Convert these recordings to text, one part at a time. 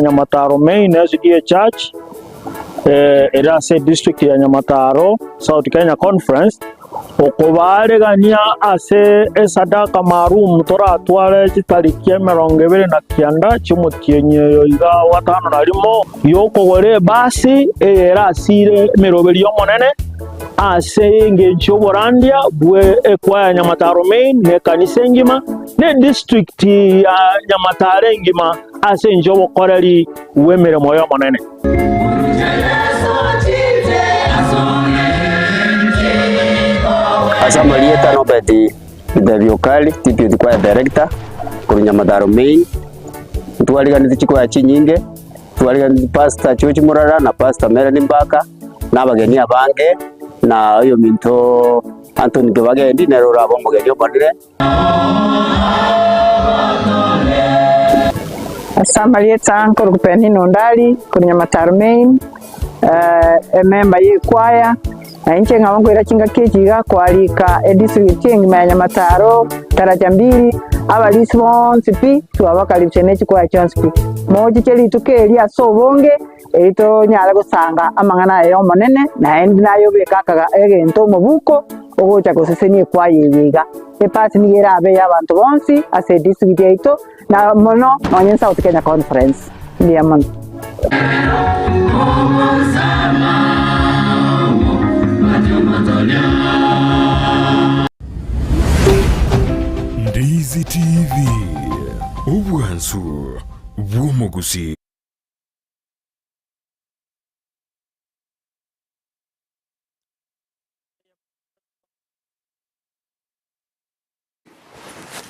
Nyamataro Main SDA Church ere ase edistrict ya Nyamataro, South Kenya Conference, okobaaregania ase esadaka maalum toratware chitariki 29 chi'omotienyi oyo iga o gatano na rimo, y'okogora ebasi eye erasire emeroberi y'Omonene ase engencho y'oborandia bwe ekwaya ya Nyamataro Main na ekanisa engima, na edistrict ya Nyamataro engima. Ase inche obokoreri bw'emeremo y'Omonene. Ase amarieta Norbert Githabi Okari, Deputy Choir Director korwa Nyamataro Main, ntwariganeti chikwaya chinyinge, twariganeti Pastor George Murara na Pastor Melanie Mbaka, na abageni abange, na oyominto Anthony Kibagendi nere orabe omogeni omonene. Ase amarieta nkorokwa Penina Ondari, korwa Nyamataro Main, emember ye ekwaya, na inche nkaba nkoira chingaki echi iga kwarika edistrict engima ya Nyamataro, daraja mbili, abarisi bonsi pi, twabakaribisha ne chikwaya chionsi pi. Mochiche rituko eri ase obonge, erio tonyare gosanga amang'ana aya y'Omonene, naende naye obeke akaga egento omobuko ogocha gosesenia ekwaya eye iga. Epasi nigo erabe ey'abanto bonsi ase edistrict yaito, na mono nonye South Kenya Conference. Mbuya mono. Ndizi TV, obwansu bw'omogusii.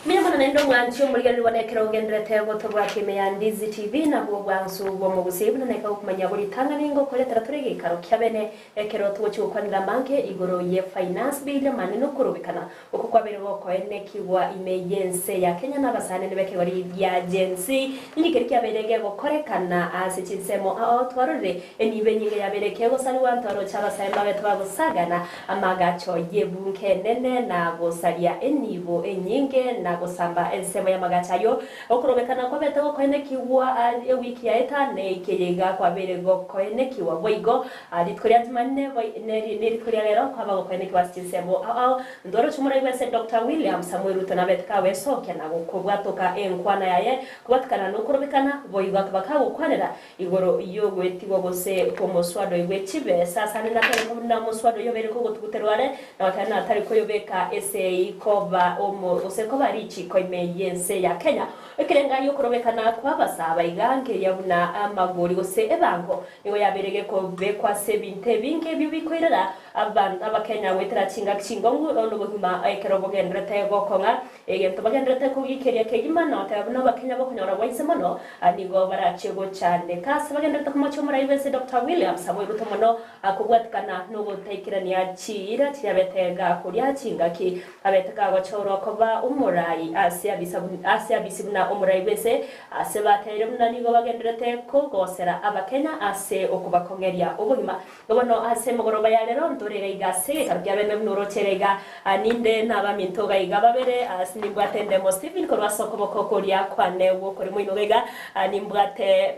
Mbuya mono naende omwanchi omorigereria one ekero ogenderete gotobwata ime ya Ndizi TV nabwo obwansu bw'omogusii buna naika gokumanyia bori ritang'ani ngokoretera tore egeikaro kia bene ekero togochia gokwanera amange igoro ye finance bill amani nokorobekana Oko kwabeire gokoenekigwa ime y'ense ya Kenya n'abasaanene b'ekegori gia Gen Z. Ninki keria kiabeire gegokorekana ase chinsemo ao twarorire enibo enyinge yabeire kegosarigwa ntwaroche abasae mbabete bagosagana amagacho y'ebunke enene na gosaria enibo enyinge na gosamba ensemo y'amagacho ayio. Okorobekana kwabete gokoenekigwa ewiki yaeta neiki eye iga kwabeire gokoenekigwa boigo Rituko ria Jumanne nerituko ria rero kwaba gokoenekigwa ase chinsemo ao ao. Ntwaroche omorai bw'ense Doctor William Samoei Ruto nabete kagwesokia na gokobwatoka enkwana yaye kobwatikana nokorobekana, boigo akaba kagokwanera igoro y'ogoetigwa gose kw'omoswado oigwe chibesa asande natari buna omoswado oyio obeire kogotuguterwa are na goteba natari koyobeka esegi koba omo gose koba richiko ime y'ense ya Kenya. Ekerenga y'okorobekana kw'abasaaba iga nkeria buna amagori gose ebango Nigo yabeire gekobekwa ase ebinto ebinge ebio bikoirera Abakenya goetera chingaki chingong'u nobogima ekero bogendererete gokong'a. Egento bagendererete kogikeria kegima nogoteba buna Abakenya bokonyora gwa inse mono nigo barachie gochandeka ase bagendererete komochia omorai bw'ense Doctor William Samoei Ruto mono kobwatikana nogotaikerania chiira chiria abete gakoria chingaki abete kagochorwa koba omorai ase abisi buna omorai bw'ense Ase bateire buna nigo bagendererete kogosera Abakenya ase okobakong'eria obogima. Bono ase emogoroba ya rero ntore iga iga ase egekaro kia bene buna oroche iga iga, ninde nabaminto iga iga babere, ase nimbwate Ndemo Stephen korwa ase okoboko koria kwane gw'okorimo inwe iga iga, nimbwate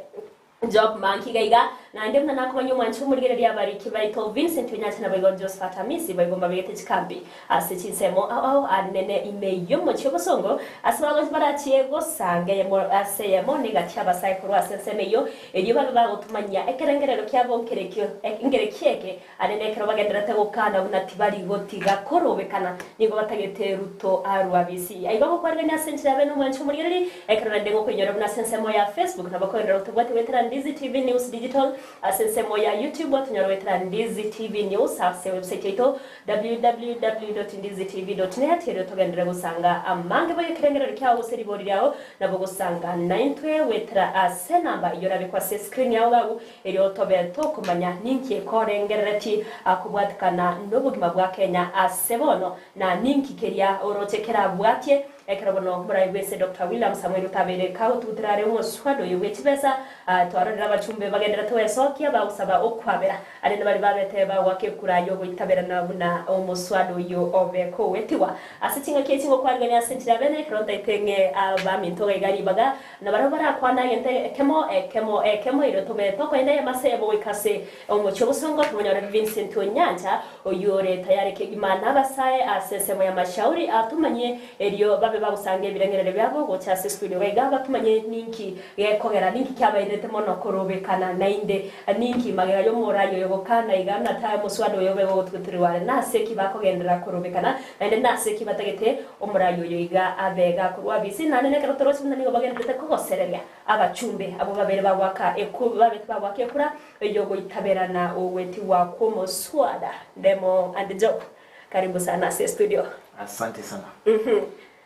Job Manki iga iga, naende buna nakomanya omwanchi omorigereria abariki baito Vincent Onyancha naboigo Josephat Amisi boigo mbabegete chikambi ase chinsemo ao ao anene ime y'omochie obosongo ase bagochi barachie gosanga eyemo ase eyemo negati y'abasae korwa ase ensemo eyio erio babe bagotumanyia ekerengerero kiabo nkerekio nkerekio eke Ande nekero bagendererete gokana buna tibari gotiga korobekana, nigo batagete Ruto arue abisi. Aiga ogokwarigania ase enchera ya bene omwanchi omorigereri, ekero naende gokoinyora buna ase ensemo ya Facebook nabo kogenderera gotobwatia goetera Ndizi TV News Digital, ase ensemo ya YouTube otonyore goetera Ndizi TV News, ase website yaito www.ndizitv.net erio togenderere gosanga amange boigo ekerengererio kiao gose ribori riao nabo gosanga naintwe goetera ase enamba eyio orabekwe ase escreen yao iga Erio tobe tokomanya ninki ekorengereretie kobwatikana nobogima bwa Kenya ase bono, na ninki keria oroche kerabwatie. Ekero bono morai bw'ense Doctor William Samoei Ruto abeire kagotugutera are omoswada oyo bwe chibesa, twarorire abachumbe bagenderete gwesokia bagosaba okwabera. Aria nabari babete bagoaka ekura y'ogoitaberana buna omoswada oyio obe kowetigwa. Ase chingaki echi ngokwarigania ase enchera ya bene, ekero ntaete ng'e abaminto gaiga ribaga, na barabwo barakwane egento ekemo ekemo ekemo, erio tobe tokoenda eyemo ase eyemo goika ase omochie obosongo, tomonyore Vincent Onyancha, oyio ore tayari kegima nabasae ase ensemo ya Mashauri, atomanyie erio babe bagosanga ebirengererio biabo gocha ase estudio gaiga batomanye ninki gekogera, ninki kiabairete mono korobekana naende ninki magega y'omorai oyo gokana iga na ta omoswada oyo obe gogotuguterwa nase ki bakogenderera korobekana naende nase ki batagete omorai oyo iga abe gakorwa abisi naende nekero toroche buna nigo bagendererete kogosereria abachumbe abwo babere bagoaka eku babete bagoaka ekura y'ogoitaberana ogwetigwa kw'omoswada Ndemo and Job karibu sana ase estudio. Asante sana.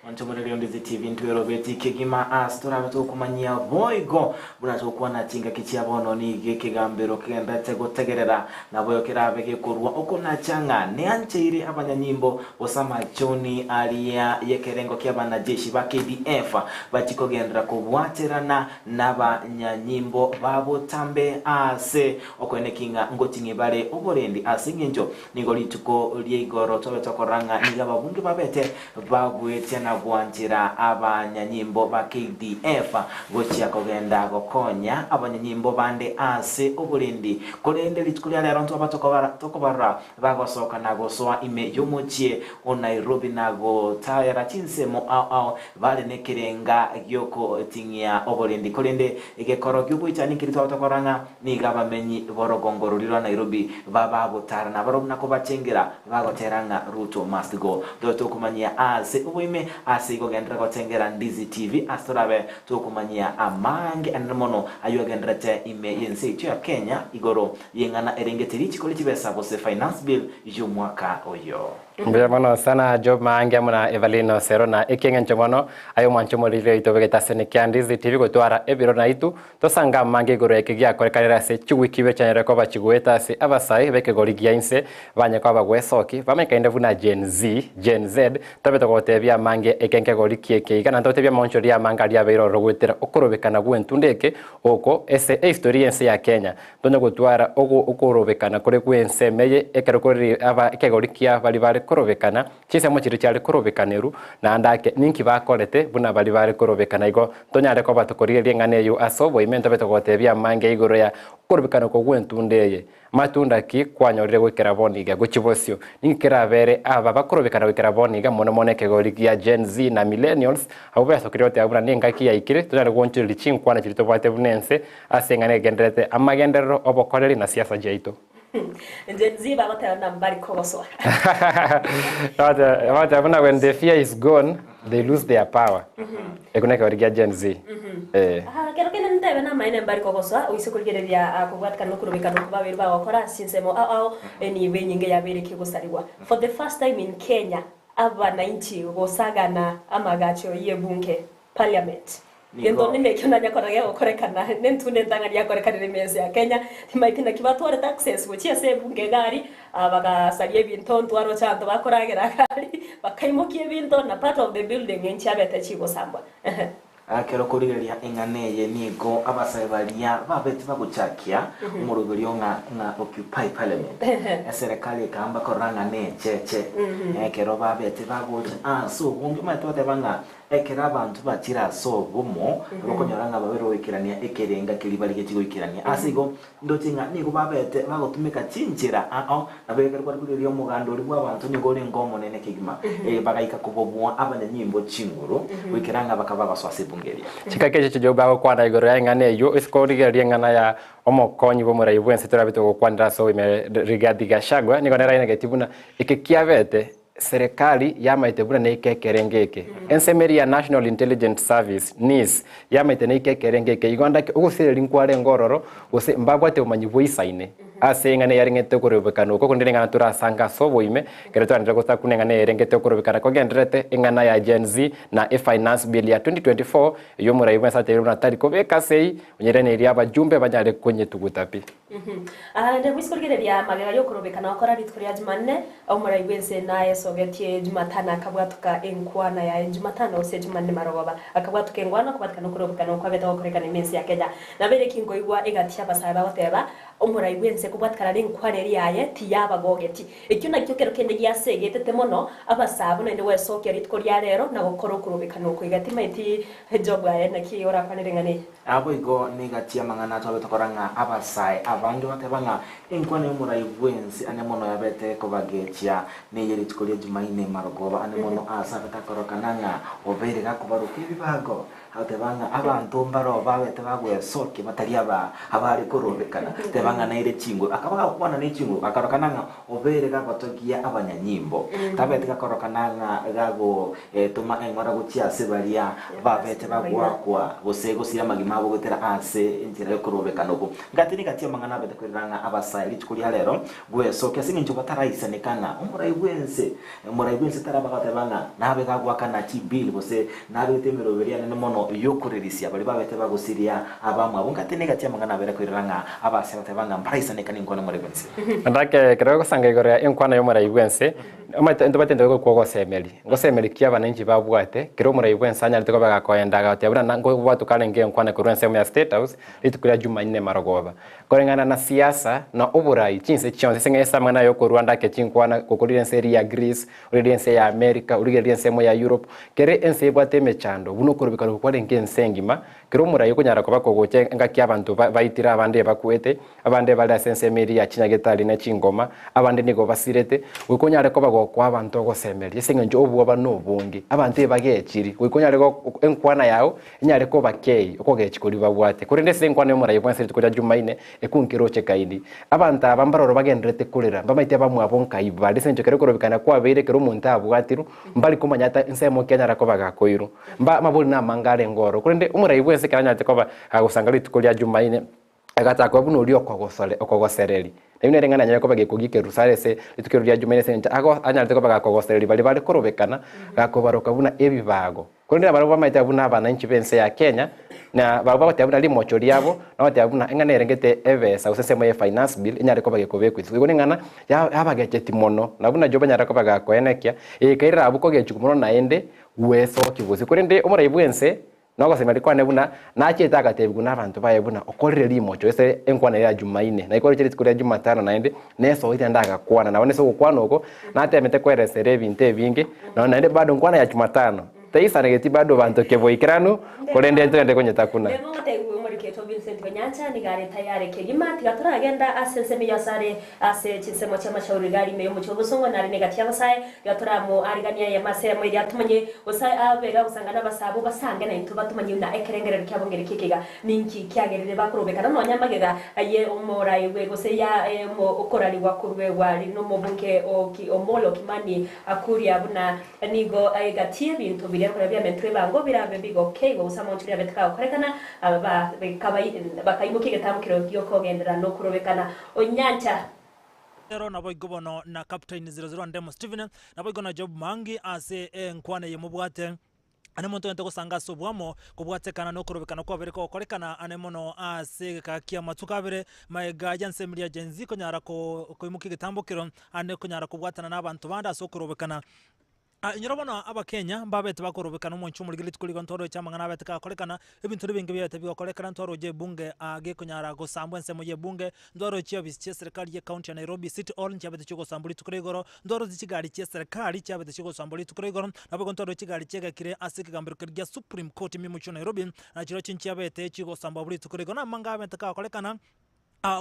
Onchomoreri Ndizi TV ntwerobeti kegima ase torabe tokomanyia boigo buna tokwana chingaki chia bono nigo ekegambero kegenderete gotegerera naboigo kerabe gekorwa okonacha ng'a neancheire abanyanyimbo gose amachoni aria yekerengo kia abanajeshi ba KDF bachie kogenderera kobwaterana nabanyanyimbo ba botambe ase okoeneki ng'a ngoting'ie bare oborendi ase engencho Nigo rituko ria igoro tobe tokorora ng'a nigo ababunge babete bagwetia na gwanchera abanyanyimbo ba KDF gochia kogenda gokonya abanyanyimbo bande ase oborendi. Korende rituko ria rero ntwaba tokobarora bagosoka na gosoa ime y'omochie o Nairobi na gotayara chinsemo ao ao bare nekerenga giokoting'ia oborendi. Korende egekoro gi'oboichani nkeria twaba tokorora ng'a Nigo abamenyi b'orogongo roria rwa Nairobi babagotara nabarobwo na kobachengera, bagotera ng'a Ruto must go. Tobe tokomanyia aase oboime ase igogenderera gochengera Ndizi TV ase torabe tokomanyia amange anene mono ayio agendererete ime y'ense yaito ya Kenya igoro y'eng'ana erengete richiko rie chibesa gose Finance Bill y'omwaka oyo. Mbuya mono sana Job Maangi amo na Evelyn Osero na ekieng'encho mono aye omwancho omoriri oito obegete ase Nikia Ndizi TV gotwara ebiro naitu tosange amange igoro eke giakorekanire ase chiwiki ibere chianyarire koba chigwete ase abasae bekegori gia inse banye koba gwesoki bamanyekaine buna Gen Z, Gen Z, tobe togotebia amange eke nkegori kieke iga naende togotebia amaonchoreria amange aria abeire ororo goetera okorobekana gwentunda eke oko ase ehistory yense ya Kenya Tonya gotwara okorobekana kore gw'ensemo eye ekero kore aba ekegori kia baria bare korobekana, chinsemo chiria chiare korobekanerwa, naende ake ninki bakorete buna baria bare korobekana. Igo ntonyare koba tokorigereria eng'ana eyio ase oboime, ntobe togotebia amange igoro ya okorobekana okwo gw'entunda eye. Matunda ki kwanyorire goikera bono iga? Gochia bosio, ninki kerabere aba bakorobekana goikera bono iga, mono mono ekegori gia Gen Z na Millennials, abwo besokire goteba buna nengaki yaikire tonyare goonchoreria chinkwana chiria tobwate buna ense, Ase eng'ana egendererete amagenderero, obokoreri, na siasa chiaito. Gen Z bagoteba buna mbari kogosoa. Bagoteba buna when the fear is gone, they lose their power. Ekio nekegori gia Gen Z. Eh. Aha, kero kende ntebe namaene mbari kogosoa, oise korigereria ah, kobwatikana nokorobekana okwo babeire bagokora ase chinsemo ao ao, enibo enyinge yabeire kegosarigwa. For the first time in Kenya, abanainchi gosagana amagacho y'ebunge, Parliament. Gento Nigo. nime ekio nanya korora gegokorekana, nentunda entang'ani yakorekanire ime ense ya Kenya, timaeti naki batwarete access gochia ase ebunge iga aria, bagasaria ebinto ntwaroche abanto bakoragera iga aria, bakaimokia ebinto na part of the building nchiabete chigosambwa. Ehe. Ekero okorigereria eng'ana eye nigo abasae baria babete bagochakia omoroberio ng'a ng'a Occupy Parliament, eserekari ekaamba korora ng'a necheche. Ekero babete bagocha ase obonge omanyete bateba ng'a Ekero abanto bachire ase obomo, bakonyora ng'a babeire goikerania ekerenga keria barigetie goikerania. Ase igo, ndoche ng'a nigo babete bagotumeka chinchera ao, nabo ekero kware korigereria omoganda oria bw'abanto nigo orenge omonene kegima, bagaika kobobua abanyanyimbo chinguru, goikera ng'a bakaba bagosoa ase ebunge eria. Chingaki echi chi'Job agokwana igoro y'eng'ana eyio, ase korigereria eng'ana ya omokonyi bw'omorai bw'ense torabe togokwanera ase oboime Rigathi Gachagua, nigo nere ainegeti buna eke kiabete Serikali yamaete buna neike ekerengo eke. Ensemo eria ya National Intelligence Service, NIS, yamaete neike ekerengo eke. Igo ndake ogosiereria nkwarenge ororo gose mbabwate obomanyi boisaine ase eng'ana eyarengete okorobekana oko korende neng'ana torasange ase oboime ekero twarendire gosakuna eng'ana eyarengete okorobekana kogendererete eng'ana ya Gen Z na e-Finance Bill ya 2024 eyio omorai bwense atebirie buna tari kobeka ase eyio onye ere neria abajumbe banyare konyetuguta pi. Ande goise korigereria magega y'okorobekana gokora rituko ria Jumanne, omorai bw'ense nayesogetie Jumatano akabwatoka enkwana yaye Jumatano gose Jumanne marogoba akabwatoka engwana okobwatekana okorobekana okwabete gokorekana ime ense ya Kenya. Nabeire ki nkoigwa egati y'abasae bagoteba omorai bw'ense kobwatekana nenkwana eria yaye tiyabagogeti. Ekio nakio kero kende giasegetete mono abasae abwo naende gwesokia rituko ria rero na gokora okorobekana oko iga timaeti Job aye naki orakwanere ng'a neye. Naboigo negati y'amang'ana twabe tokora ng'a abasae abange bateba ng'a enkwana y'omorai bw'ense ane mono yabete kobagechia neye rituko ria Jumaine marogoba ane mono aase abete akorokana ng'a obeire gakobaroka ebibago agoteba ng'a abanto mbaroo babete bagwesokia batari aba abare korobekana teba ng'a naire chinguru akaba gagokwana ne chinguru gakarokana ng'a obeire gagotogia abanyanyimbo tabete gakorokana ng'a gago Toma eng'ora gochia ase baria babete bagoakwa, gose gosiria amagima abo goetera ase enchera y'okorobekana oko. Gati rigati amang'ana abete kwerera ng'a abasae rituko ria rero gwesokia ase engencho bataraisaneka ng'a omorai bw'ense, omorai bw'ense taraba goteba ng'a nabe gagoakana chibill gose nabegete emeroberi enene mono y'okorerisia baria babete bagosiria abamwabo. Gati negati amang'ana abere kwerera ng'a abasae bateba ng'a mbaraisaneka ninkwane omorai bw'ense. Naende ekero ogosanga igoro ya enkwana y'omorai bw'ense, Omanyete ntobwate intwe gokwa ogosemeria, ngosemeria ki abananchi babwate, kera omorai bwensi anyarete koba gakoenda agateba buna na nkobwatoka arenge enkwana korwa ensemo ya State House rituko ria Jumanne marogoba. Koreng'ana na siasa na oborai chinse chionsi ase eng'encho ase amang'ana aya okorwa ndake chinkwana gokorire ense eria ya Greece, origererie ense ya America, origererie ensemo ya Europe, kere ense ebwate emechando buna okorobeka rokwo kwarenge ense engima, Kera omorai okonyara koba kogocha engaki abanto baitire abande bakwete, abande bare ase ensemo eria ya chinyagetari ne chingoma, abande nigo basirete, goika onyare koba gokoa abanto ogosemeria, ase engencho obwoba nobonge, abanto ebagechiri, goika onyare enkwana yao enyare koba kei okogechia koria babwate. Korende ase enkwana y'omorai bwensi rituko ria Jumaine, ekunkeroche kaini. Abanto aba mbaroro bagendererete korera, mbamaete abamwabo nkai bare, ase engencho ekero okorobekana kwabeire ekero omonto abwatirwe, mbari komanya ata ensemo ki anyara koba gakoirwa. Mba amabori namange arenge ororo, korende omorai bwensi ekero anyarete koba agosanga rituko ria Jumaine, agataka koba buna oria okogosore okogosereria. Naende nere ng'a nanyare koba gekogia ekerusa are ase rituko erio ria Jumaine ase eng'encho ago anyarete koba gakogosereria baria bare korobekana, gakobaroka buna ebibago. Korende nabarabwo bamaete abwo buna abananchi b'ense ya Kenya, na barabwo bagoteba buna rimocho riabo, nagoteba buna eng'ana erengete ebesa gose ensemo ye finance bill enyare koba gekobekwa isiko. Igo neng'ana yabagecheti mono, na buna Job anyare koba gakoenekia, ekairera abwo kogechigwa mono naende gwesokia bosio. Korende omorai bw'ense nogosemeria kwane buna nachete agatebigwa nabanto baye buna okorire rimocho ase enkwana ya Jumaine, na ikoroche rituko ria Jumatano naende nesoete naende agakwana. Nabo nase ogokwana oko natemete koeresera ebinto ebinge, nonya naende bado nkwana ya Jumatano teisanegeti bado banto keboikeranu, korende ntogende konyetakuna. Rero omotebiwa omoriketwa Vincent Onyancha nigo are tayare kegima, tiga toragenda ase ensemo eyio ase are ase chinsemo chi'amashauri iga are ime y'omochie o Bosongo nare negati y'abasae, tiga toramoariganie ayemo ase eyemo eria atomanye gose abe gagosanga nabasae abwo basange naintwe batomanye buna ekerengerero kiabo ngereki eke iga ninki kiagerire bakorobekana nonya amagega aye omoraigwe gose ya okorarigwa koruegwa nomobunge o Omolo Kimani Kuria buna Nigo egati y'ebinto biria korwa biamentwe ebango birabe bigokeigwa gose amaonchorero abe tikagokorekana, aba bakaimokia egetambo keria gi'okogenderera nokorobekana onyancha. Ero naboigo bono na Captain 001 Demo Steven, naboigo na Job Mangi ase enkwana eye mobwate. Ane monto ogente gosanga ase oboamo, kobwatekana nokorobekana kwabere kogokorekana ane mono ase egeka ki'amatuko abere, magega y'ensemo ya Gen Z konyara koimokia egetambokero ande konyara kobwatana nabanto bande ase okorobekana. Inyora bono Abakenya mbabete bakorobekana omonche omorige rituko rigo ntwaroche amang'ana abete kagokorekana, ebinto nebinge biabete bigokorekana ntwaroche ebunge gekonyara gosambwa ensemo ya ebunge, ntwaroche chiofisi chia eserekari ye county ya Nairobi city hall nchiabete chiogosambwa rituko ria igoro, ntwaroche chigari chia eserekari chiabete chiogosambwa rituko ria igoro, naboigo ntwaroche chigari chiegekire ase ekegambero keria gia Supreme Court ime omochie o Nairobi, na chirochio nchiabete chigosambwa abwo rituko ria igoro. Na amang'ana abete kagokorekana.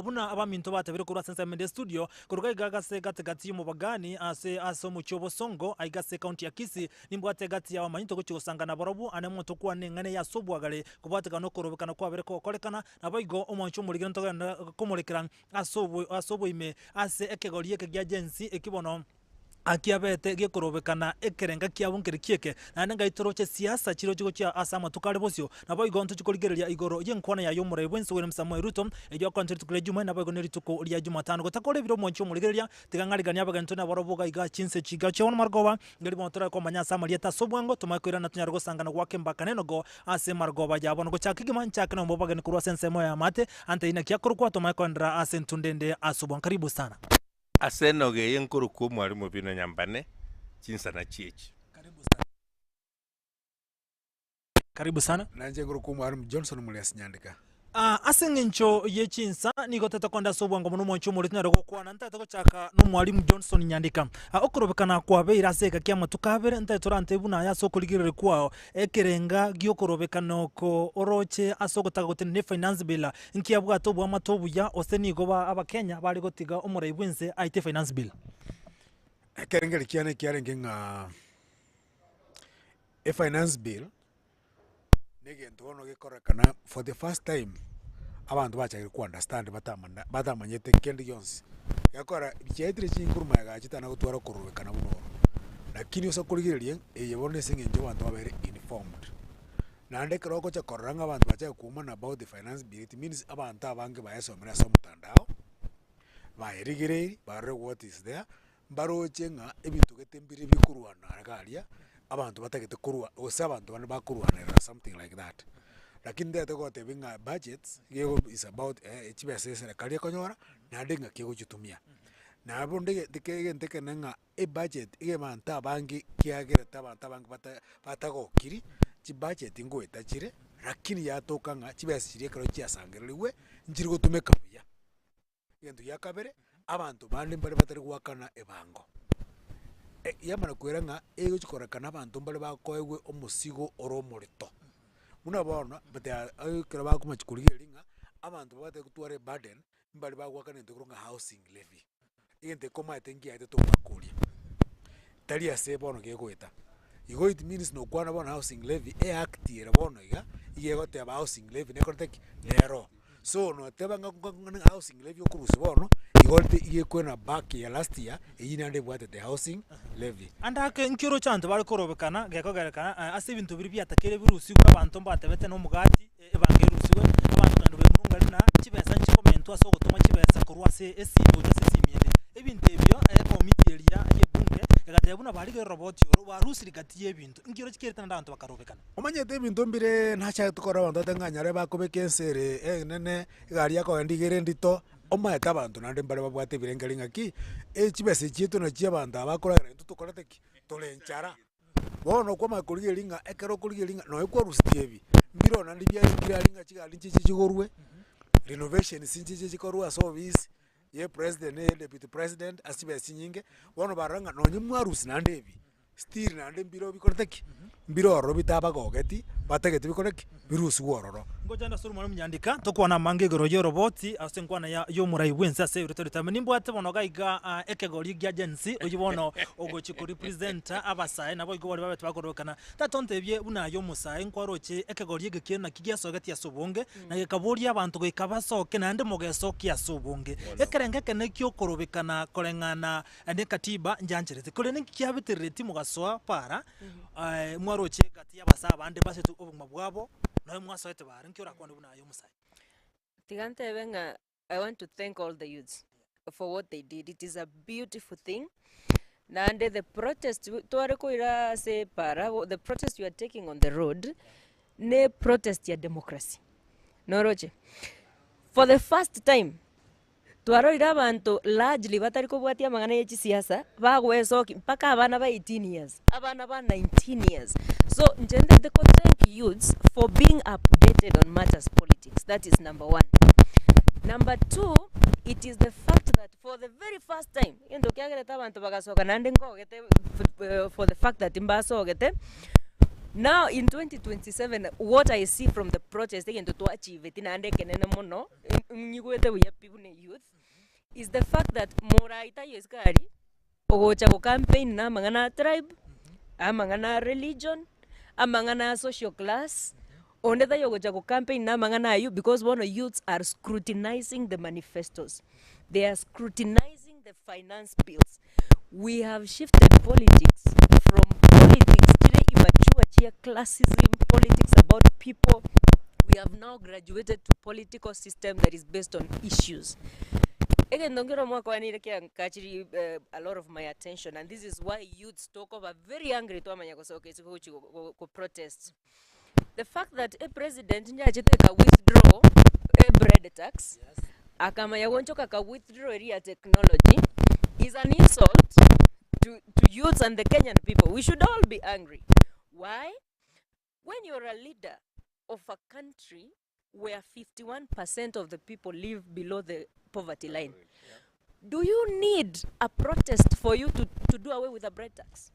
Buna abaminto batebire korwa ase ensemo ende y'estudio, koruga iga ase gati-gati y'omobagani ase ase omochie o Bosongo, aiga ase ecounty ya Kisii, nimbwate egati y'abamanyi togochia gosanga nabarobwo, ane omonto okwane eng'ana eye ase obwagare, kobwatekana nokorobekana kwabere kogokorekana, naboigo omwancho omorigena ntogende komorekera ase ase oboime ase ekegori eke gia Gen Z eki bono. Akiabete gekorobekana ekerenga kiabo nkeri kieke, naende ngai toroche siasa chirochio gochia ase amatuko are bosio. Naboigo ntochie korigereria igoro y'enkwana yaye omorai bw'ense William Samoei Ruto, eyio akoancha rituko ria Jumaine naboigo nerituko ria Jumatano. Gotakora ebire omwanchi omorigereria, tiga ng'ariganie abageni nabarobwo iga iga chinse chiga chia bono marogoba, ngeri bono torare komanya ase amarieta ase obwango, tomanye koirana tonyare gosangana goaka embaka nenogo ase marogoba ya bono. Gochaka kegima nchake nomba obageni korwa ase ensemo y'amate, ante inaki akorokwa, tomanye koenderera ase entunda ende ase obwango. Karibu sana. Ase enogo eye nkorokwa Omwalimu Obino Nyambane chinsana chiechi. Karibu sana. Nainche nkorokwa Omwalimu Johnson Muliasi Nyandika. Aa, ase eng'encho ye chinsa nigo tete konda ase obwango mono omwanchi omoreti nare gokwana, ntagete gochaka n'Omwalimu Johnson Nyandika. Aa, okorobekana kwabeire ase egeka ki'amatuko abere, ntagete orantebie buna aye ase okorigereria kwao, ekerenga gi'okorobekana oko oroche ase ogotaka gotenena efinance bill Nkiabwate oboamate obuya, gose nigo ba Abakenya bare gotiga omorai bw'ense aite finance bill. Ekerengerio kiane kiarenge ng'a efinance bill na egento bono gekorekana for the first time abanto bachakire ko understand batamana batamanyete kende gionsi. Gekogera chiaetire chinkuru magega chitana gotwara okorobekana buna oro, lakini ase okorigereria eye bono ase eng'encho abanto babere informed. Naende ekero ogocha korora ng'a abanto bachake koumana about the finance bill it means abanto abange baesomire ase omotandao, bayerigereiri barore what is there, mbaroche ng'a ebinto gete mbire bikorwana iga aria, abanto batagete korwa gose abanto bande bakorwanerera something like that. Lakini ntagete gotebia ng'a budgets nigo is about chibesa eserekari ekonyora, naende ng'aki egochitumia. Nabo ndegete egento ekenene ng'a. Ebudget iga abanto abange kiagerete abanto abange bata batagokiri, chibudget ngoeta chire, lakini yatoka ng'a chibesa chiria ekero chiasangererigwe, nchiri gotumeka buya. Egento gia kabere, abanto bande mbare batari goakana ebango, yamana koira ng'a egochi kororekana abanto mbare bakoegwa omosigo ore omorito. Buna bono, but ekero bakomachi korigereria ng'a, abanto babate gotwara eburden, mbare bagoakana egento ekerokwa ng'a housing levy. Egento ekomaete nkiaetete omwaka oria, tari ase bono gegoeta. Igo it means nokwana bono housing levy, eact ere bono iga, iga egoteba housing levy nekorete ki? Nero. So noteba ng'a ng'a housing levy okorusia bono, igo orete iga ekoena back ya last year, eywo naende ebwatete housing levy. Ande ake nki oroche abanto bare korobekana, gekogerekana ase ebinto biria biatakire birusigwe abanto mbatebete na omogati. Ebango erusigwe, abanto naende bemurunganie na chibesa nchikomentwa ase ogotoma chibesa korwa ase esimi gocha ase esimi ende. Ebinto ebio ekomiti eria y'ebunge egateba buna barigeire oroboti oro barusire gati y'ebinto. Inki oroche kerete naende abanto bakarobekana? Omanyete ebinto mbire nachagete korora abanto bateba ng'a nyare bakobeka ense ere enene, egari yakogenda iga ere endito, omanyete abanto naende mbare babwate ebirengererio ng'aki, chibesa echi chiaito nachio abanto aba bakoragera intwe tokorete ki? Tore enchara. Bono okwamanya korigereria ng'a ekero okorigereria ng'a nonya kwarusirie ebi, mbire naende biarengire aria ng'a chigari nchiche chigorwe, renovations nchiche chikorwe ase ofisi ya epresident na eya deputy president ase chibesa chinyinge, bono barora ng'a nonye mwarusia naende ebi, still naende mbire bikorete ki? Mbire ororo bitabagogeti, batagete bikore ki? Birusigwe ororo. Ngochande ase oromwarimu Nyandika, tokwane amange igoro y'oroboti ase enkwana ya y'omorai bw'ense ase ebiroto ritame. Nimbwate bono iga iga ekegori gia Gen Z oyio bono ogochia korepresenta abasae naboigo baria babete bakorokana. Tata ontebie buna aye omosae nkwaroche ekegori eke kiaino naki giasogetie ase obonge na gekaboria abanto goika basoke naende mogesokie ase obonge. Ekerengo ekenene ki'okorobekana koreng'ana nekatiba njancherete. Korende ninki kiabeterereti mogasoa para mwaroche egati y'abasae abande basete obogima bwabo, nonya mwasoete bare, nki orakwane buna aye omosae? Tiga ntebe ng'a I want to thank all the youths for what they did, it is a beautiful thing, naende the protest tware koira ase para, the protest we are taking on the road, ne protest ya democracy, noroche? For the first time. Twarorire abanto largely batari kobwatia amang'ana ye chisiasa, bagoesokia mpaka abana ba 18 years, abana ba 19 years. So inche ntagete ko thank youths for being updated on matters politics, that is number one. Number two, it is the fact that for the very first time, egento kiagerete abanto bagasoka naende nkogete for the fact that mbasogete, now in 2027 what I see from the protest egento twachieveti naende ekenene mono, Nyigwete buya pi buna eyouth, is the fact that moraita aye isiko aria, ogocha go campaign na amang'ana a tribe, amang'ana a religion, amang'ana a social class, onde taiyo ogocha go campaign na amang'ana aywo because bono youths are scrutinizing the manifestos, they are scrutinizing the finance bills. We have shifted politics from politics chire immature chia classism, politics about people, we have now graduated to political system that is based on issues. Egento nkere omwakwanire kiankachiri a lot of my attention and this is why youths tokoba very angry twamanya gosoka isiko gochi go protest. The fact that e president njachete eka withdraw e bread tax, akamanya gonchoka aka withdraw eria ya technology is an insult to, to youths and the Kenyan people. We should all be angry. Why? When you're a leader of a country where 51% of the people live below the poverty line, do you need a protest for you to, to do away with a bread tax?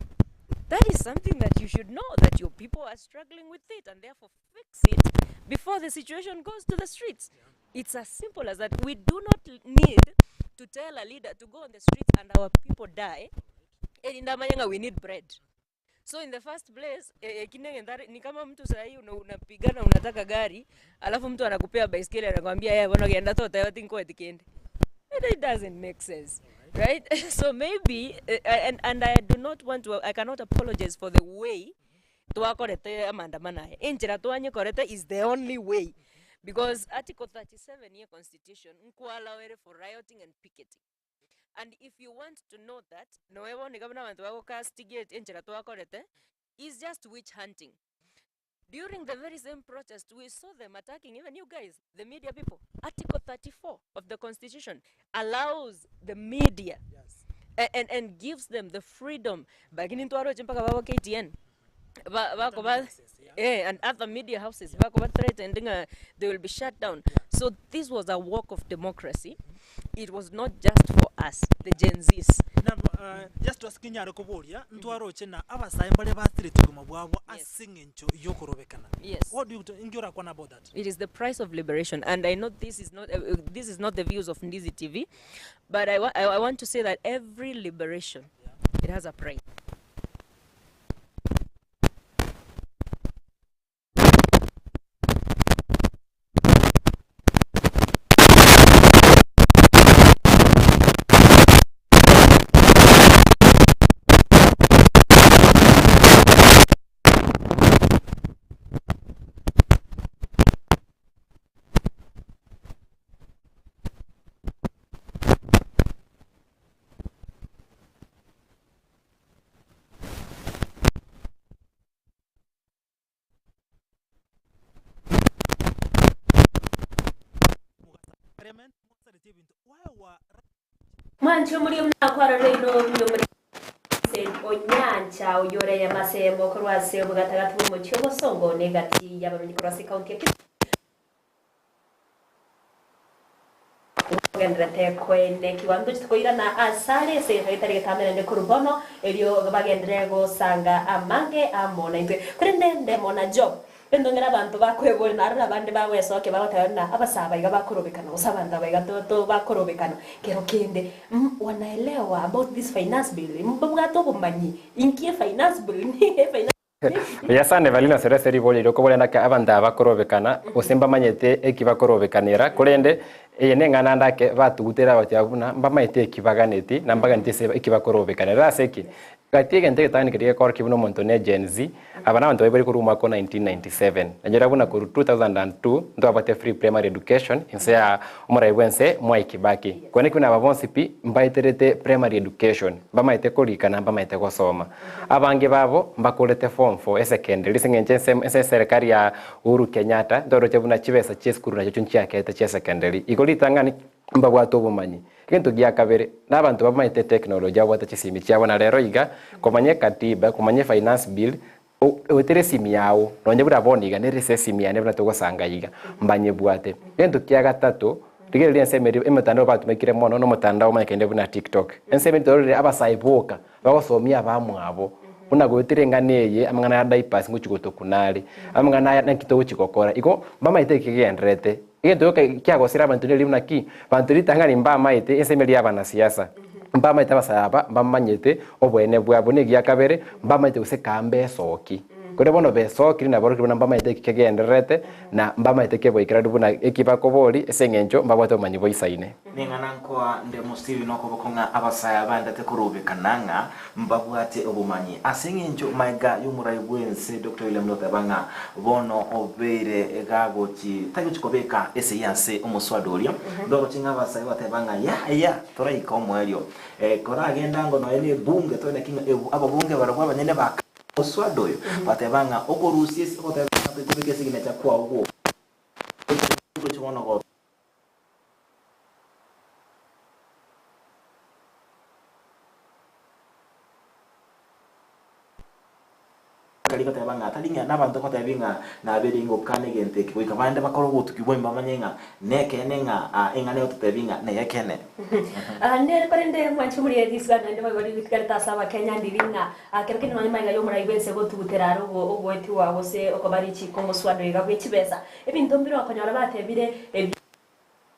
That is something that you should know that your people are struggling with it and therefore fix it before the situation goes to the streets. It's as simple as that. We do not need to tell a leader to go on the streets and our people die. Erinde amanye ng'a we need bread. So in the first place, eh, eh, kine ng'entare ni kama mtu sahi una, unapigana unataka gari, alafu mtu anakupea baiskeli anakwambia yeye bono genda toteba tinkoeti kende. It, it doesn't make sense. Right? So maybe uh, and, and I do not want to I cannot apologize for the way twakorete amandamano aya. Enchera twanyekorete is the only way. Because Article 37 ye constitution nkwalawere for rioting and picketing. And if you want to know that, noe bono iga buna abanto bagocastigate enchera twakorete, is just witch hunting. During the very same protest, we saw them attacking even you guys, the media people. Article 34 of the Constitution allows the media yes. and, and, and gives them the freedom. Lakini ntwaroche mpaka babo KTN ba bako ba eh, and other media houses bako ba threatened nga they will be shut down. So this was a walk of democracy. It was not just for us, the Gen Zs. Na uh, just ase kinyare koboria ntwaroche na abasae mbare basirete obogima bwabo ase eng'encho yokorobekana. Yes. What do you inki orakwane about that? It is the price of liberation, and I know this is not uh, uh, this is not the views of Ndizi TV, but I, wa- I, I want to say that every liberation it has a price. Mwanche omoria buna akwarora ino obuya omori Vincent Onyancha oyio ore amasemo korwa ase obogatagati bw'omochie obosongo na egati y'abamenyi korwa ase ekaunti ya Kisii. Ogenderete koenekigwa ntochete koirana asare ase egeka getari getambe naende korwa bono, erio bagenderere gosanga amange amo naintwe. Korende ndemo na Job, rende ong'ere abanto bakweboria naroro abande bagwesokia bagoteba buna abasaa aba iga bakorobekana gose abanto aba iga to bakorobekana kero kende wanaelewa about this finance bill mbabwate obomanyi inki efinance bill finance Buya sana Evelyn ase ase riborio erio okoboria naki abanto aba bakorobekana, gose mbamanyete eki bakorobekanera, korende eye neng'ana ande ake batugutera abatia buna mbamaete eki baganeti na mbaganeti ase eki bakorobekanera. Ase ki? Gati egento egetang'ani keria gekorokia buna omonto ne Gen Z, aba nabanto baibori korwa omwaka o 1997. Nanyora buna korwa 2002 ntwabwate free primary education inse ya omorai bwense Mwai Kibaki. Korende ki buna aba bonsi pi mbaeterete primary education, mbamaete korika na mbamaete gosoma. Abange babo mbakorete form four esecondary ase eng'encho ensemo ase eserekari ya Uhuru Kenyatta ntoroche buna chibesa chia esukuru nachio nchiakete chia secondary. Igo ritang'ani mbabwate obomanyi. Egento gia kabere, nabanto bamaete technology ababwate chisimi chiabo na rero iga komanya ekatiba, komanya efinance bill, oetere esimi yao nonye buna bono iga nere ase esimi yane buna togosanga iga mbanyebwate. Egento kia gatato, rigereria ensemo eria emetandao batumekire mono nomotandao omanyekaine buna tiktok. Ensemo eria tororire abasae boka Bagosomia abamwabo, buna goetera eng'ana eye, amang'ana ya diapers ngochia gotokuna are, amang'ana aya naki togochia gokora. Igo mbamaete eki kegendererete. Egento gioka kiagosire abanto neri buna ki, banto ritang'ani mbamaete ensemo eria y'abanasiasa, mbamaete abasae aba mbamanyete oboene bwabo, na egia kabere, mbamaete gose kaa mbesoki. Korende bono besokire na barokire buna mbamaete eki kegendererete, na mbamaete keboikeranu buna eki bakobori, ase eng'encho mbabwate obomanyi boisaine. Ning'ana nkoa nde mosibi nokoboko ng'a abasae abandete korobekana ng'a mbabwate obomanyi. Ase eng'encho maega y'omorai bw'ense Doctor William Ruto oteba ng'a bono obeire gagochi tagochi kobeka esegi ase omoswada oria, ndoroche ng'a abasae bateba ng'a yaya toraika omoerio. Koragende ango nonya ne ebunge toeneki ng'a ababunge barabwo abanyene ba omoswada oyo bateba ng'a okorusia ase ogoteba ng'a toikobeka esignature kwao gwoka gochi bono go. Tari goteba ng'a tari ng'a nabanto gotebi ng'a nabeire ingokana egento eke, goika bande bakore obotuki bwaino bamanye ng'a nekeene ng'a eng'ana egototebi ng'a neyekeene. Nere korende mwanche morigererie risiko naende boigo rigitigarete ase Abakenya ndiri ng'a kero kende nonye magega y'omorai bw'ense gotugutera are ogoetigwa gose okoba richiko omoswado iga bwe chibesa. Ebinto mbire okonyora batebire ebi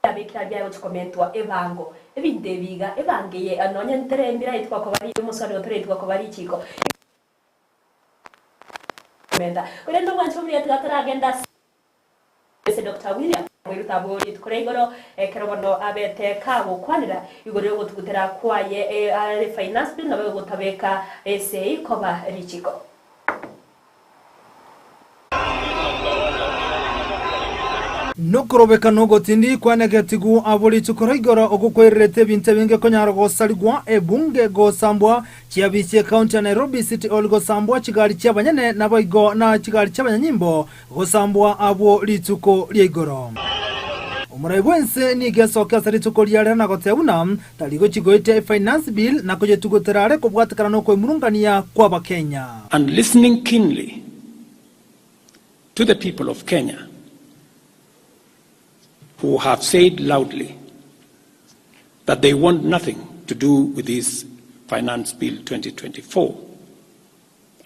biabekire aria gochia komentwa ebango. Ebinto ebi iga ebango eye nonye ntere mbiraetigwa koba omoswado otoraetigwa koba richiko. Komenta. Korende obwanchi obuya tiga toragende ase Doctor William Mwiruta abwo rituko ria igoro ekero bono abete kagokwanera igoro yogotugutera kwaye are finance bill nabo egotabeka esei koba richiko. Nokorobekana ogotindi kwanegetigwe abwo rituko ria igoro okwo kwairerete ebinto ebinge konyara gosarigwa, ebunge gosambwa, chiabisi ekaunti ya Nairobi City Hall gosambwa, chigari chi'abanyene naboigo na chigari chi'abanyanyimbo gosambwa abwo rituko ria igoro. Omorai bw'ense nigo esoke ase rituko riarero na goteba buna tari gochia goetia efinance bill na koyetugutera are kobwatekana nokoemurungania kw'Abakenya. And listening keenly to the people of Kenya who have said loudly that they want nothing to do with this Finance Bill 2024,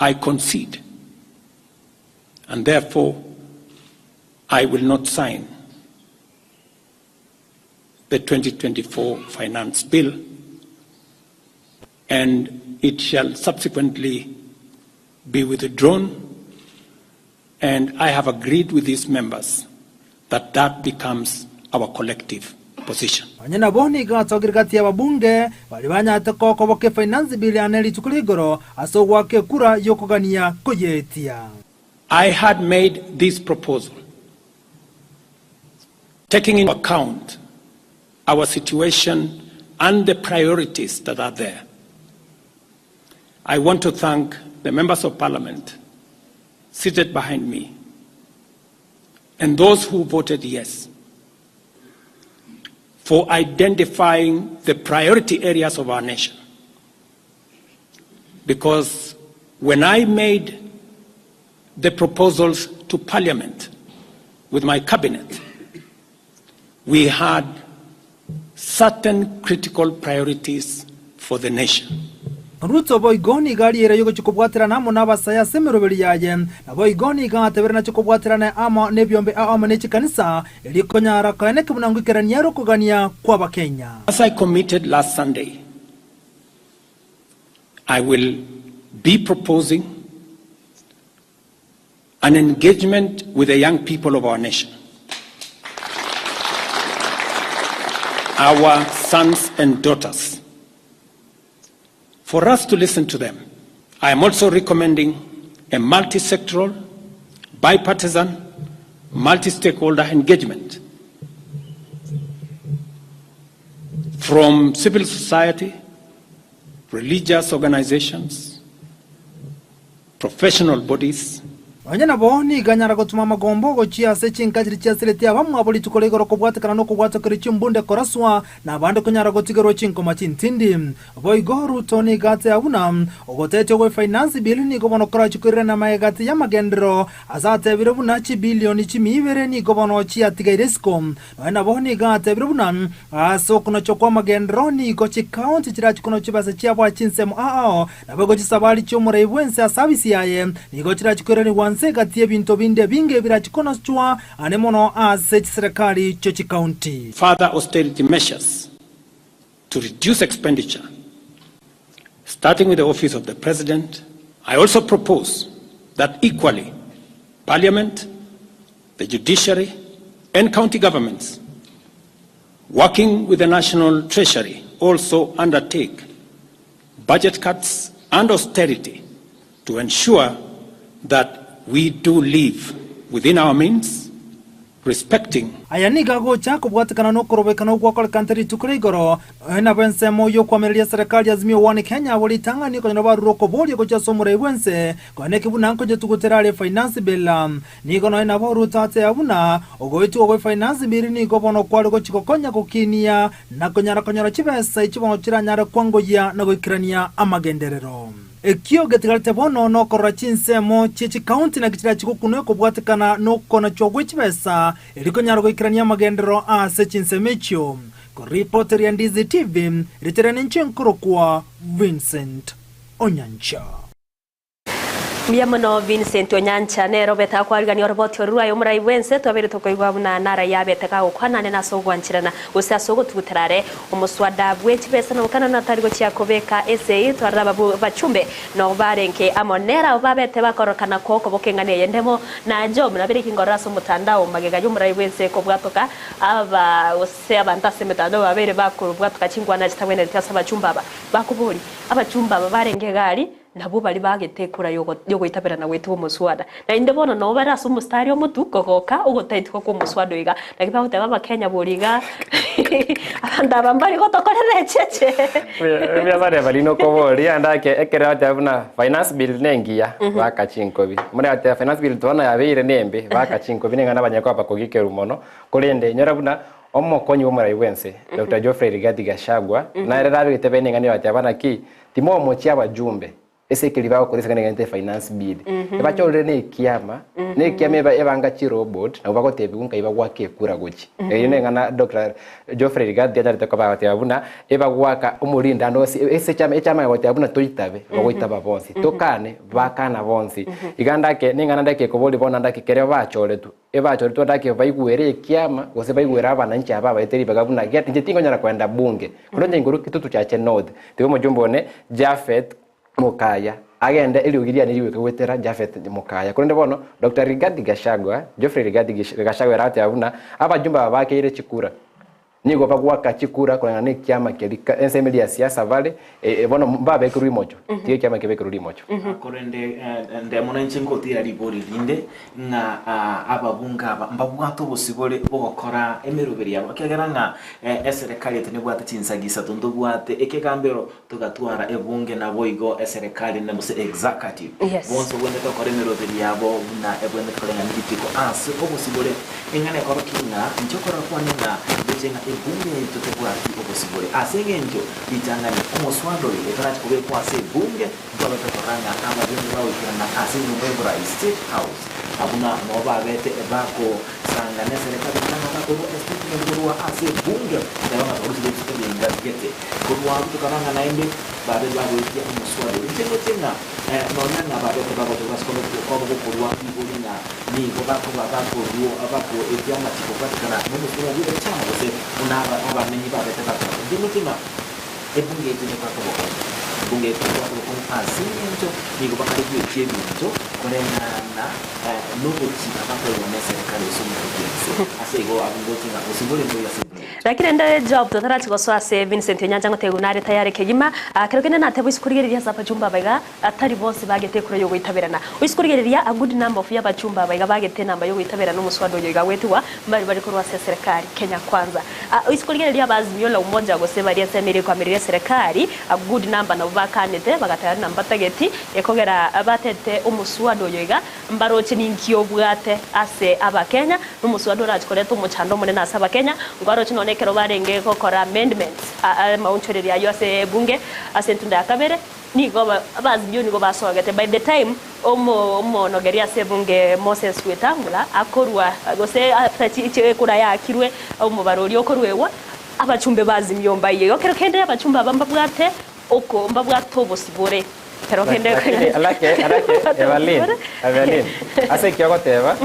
I concede and therefore I will not sign the 2024 Finance Bill and it shall subsequently be withdrawn and I have agreed with these members that that becomes our collective position. Onye nabo nigo atogire gati y'ababunge baria banyarete kokoboka efinance bill ane rituko ria igoro ase ogoaka ekura y'okogania koyeetia. I had made this proposal taking into account our situation and the priorities that are there. I want to thank the members of parliament seated behind me and those who voted yes for identifying the priority areas of our nation. Because when I made the proposals to parliament with my cabinet, we had certain critical priorities for the nation. Ruto boigo nigo ariere yogochia kobwaterana amo n'abasae ase emeroberi yaye, naboigo nigo atebire nachie kobwaterana amo nebiombe amo ne chikanisa, erio konyara koeneki buna ngoikerania ere okogania kw'Abakenya. As I committed last Sunday, I will be proposing an engagement with the young people of our nation, our sons and daughters, for us to listen to them. I am also recommending a multi-sectoral, bipartisan, multi-stakeholder engagement from civil society, religious organizations, professional bodies. Onye nabo, nigo anyara gotuma amagombo gochia ase chinka chiria chiasiretie abamwabo rituko ria igoro kobwatekana nokobwatokeria chimbunde koraswa, na abande konyara gotigerwa chinkoma chintindi. Boigo Ruto nigo ateba buna ogotetia gwe Finance Bill nigo bono korachie koirana magega gati y'amagenderero ase atebire buna chibilioni chimia ibere nigo bono chiatigaire isiko. Nonya nabo nigo atebire buna ase okonochwa kw'amagenderero nigo chikaunti chirachie konochwa chibesa chiabo ase chinsemo ao ao Naboigo chisabari chi'omorai bw'ense ase abisi yaye nigo chirachie koiranerigwa nse egati y'ebinto binde ebinge ebirachie konochwa ane mono ase chiserekari chie chikaunti. Further austerity measures to reduce expenditure, starting with the office of the President. I also propose. that equally Parliament, the judiciary, and county governments, working with the National Treasury, also undertake budget cuts and austerity to ensure that we do live within our means, respecting Aya nigo agocha kobwatekana nokorobekana ogwakorekante rituko ria igoro, nonya nabo ensemo y'okoamereria eserekari Azimio One Kenya abo ritang'ani konyora barure okoboria gochia ase omorai bw'ense konya neki buna nkonyetugutere are Finance Bill. Nigo nonya nabo Ruto ateba buna ogoetigwa gwe Finance Bill nigo bono kware gochia gokonya gokinia na konyara konyora chibesa echi bono chiranyare kwangoyia na goikerania amagenderero. Ekio getigarete bono nokorora chinsemo chie chikaunti naki chirachi gokunwa kobwatekana nokonachwa gwe chibesa erio konyara goikerania amagenderero ase chinsemo echio. Koripoteria Ndizi TV, ritere ninche nkorokwa Vincent Onyancha. Mbuya mono Vincent Onyancha nere obete akwarigania oroboti oru rwaye omorai bwense twabeire tokoigwa buna naraia abete gagokwana ane nase ogwancherana gose ase ogotugutera are Omoswada bwe chibesa nogokana natari gochia kobeka esegi, twarora abachumbe nabo barenge amo nere abwo babete bakorokana kw'okoboka eng'ana eye ndemo na Job nabere kingorora ase omotandao magega y'omorai bw'ense kobwatoka aba gose abanto ase emetandao babeire bakobwatoka chinkwana chitabwenereti ase abachumbe aba bakoboria abachumbe aba barenge egari Nabwo baria bagete ekura y'ogoitabera na goetigwa omoswada. Naende bono nabo bare ase omostari omotu kogoka ogotaetigwa kw'omoswada oiga. Naki bagoteba Abakenya bori iga, abanto aba mbari gotokorera echeche. Mbuya bare baria nokoboria ande ake ekero bateba buna finance bill nengiya baka chinkobi. Buna bateba finance bill bono yabeire nembe baka chinkobi neng'ana banyare koba bakogikerwa mono. Korende inyora buna omokonyi bw'omorai bwense Doctor Geoffrey Rigathi Gachagua nere nabegete bene eng'ana ebateba naki Timomochia abajumbe ase ekeri bagokora ase egento finance bill. Ebachorire na ekiama, na ekiama eba ebanga chirobot nabo bagotebiwa nkai bagwaka ekura gochia. Eyio neng'ana Doctor Geoffrey Rigathi anyarete koba agoteba buna ebagwaka omorindano ase ase echama echama egoteba buna toitabe, bagoitaba bonsi, tokane, bakana bonsi. Iga ndake neng'ana ndake ekoboria bono ndake ekero bachoretwe. Ebachoretwe ndake baigwere ekiama, gose baigwere abananchi aba abaete ribaga buna get inche tingonyara koenda bunge, korende onye inkorwa Kitutu Chache North, tiga omojumbe one Japhet Mokaya agende eriogi riane rigoika goetera Japhet Mokaya. Korende bono Doctor Rigathi Gachagua, Geoffrey Rigathi Gachagua ere agateba buna abajumbe aba bakeire chikura, Nigo bagoaka chikura koreng'ana nekiama keria ka ensemo eria ya siasa bare, bono mbabekerwe rimocho, tiga ekiama kebekerwe rimocho. Korende ndemo nainche ngotiira ribori rinde, ng'a ababunge aba mbabwate obosibore bogokora emeroberi yabo, ekiagera ng'a eserekari yaito nebwate chinsagi isato, ntobwate ekegambero, togatwara ebunge, naboigo eserekari na gose executive. Bonsi babwenerete gokora emeroberi yabo buna ebwenerete koreng'ana nerituko ase obosibore. Eng'ana ekorokia ng'a inche okorora kwane ng'a ndoche ng'a ebunge yaito tebwati obosibore ase eng'encho ritang'ani omoswada oyo otarache kobekwa ase ebunge ntwabete korora ng'a ababunge bagoikerana ase enyomba y'oborai, State House, buna noo babete bagosanga neserekari buna ng'a bakorua estatement korwa ase ebunge goteba ng'a twarusirie ebirenga gete. Korwa abwo tokarora ng'a naende babe bagoetia omoswada oria. Inche ndoche ng'a nonya ng'a babete bagotoka ase kwabo gokorua ribori ng'a nigo bakoba bakorua bakoetia amachiko kobwatekana nomoswada oyio echama gose buna abamenyi babete bakora. Inche ndoche ng'a ebunge yaito nebwate obokong'u. Ebunge yaito nebwate obokong'u ase engencho nigo bakare goetia ebinto koreng'ana nogochika bakoegwa neserekari gose omorai bwense. Ase igo abwo ndoche ng'a gose bore mboiyo ase ebunge yaito. Lakini rende Job totarachi gosoa ase Vincent Onyancha ngotebiwa nare tayari kegima. Kero kende nateba oise korigereria ase abachumba aba iga tari bonsi bagete ekura yogoitaberana. Oise korigereria a good number of y'abachumba aba iga bagete enamba yogoitaberana omoswada oyo iga goetigwa mbari bare korwa ase eserekari Kenya Kwanza. Oise korigereria aba Azimio la Umoja gose baria ensemo eria ekoamereria eserekari a good number nabo bakanete bagateba buna mbatageti ekogera batete omoswada oyo iga Mbaroche ninki obwate ase Abakenya, na omoswada orache koreta omochando omonene ase Abakenya. Nkwaroche nonya ekero barenge gokora amendments amaonchoreria ayio ase ebunge ase entunda ya kabere, nigo Abaazimio nigo basogete. By the time omonogeri ase ebunge Moses Wetangula akorua gose after ekura yaakirwe omobaro oria okoruegwa, abachumbe ba Azimio mbaiyo. Igo kero kende abachumbe aba mbabwate oko mbabwate obosibore. Kero kende Lakini alake alake Evelyn Evelyn ase eki ogoteba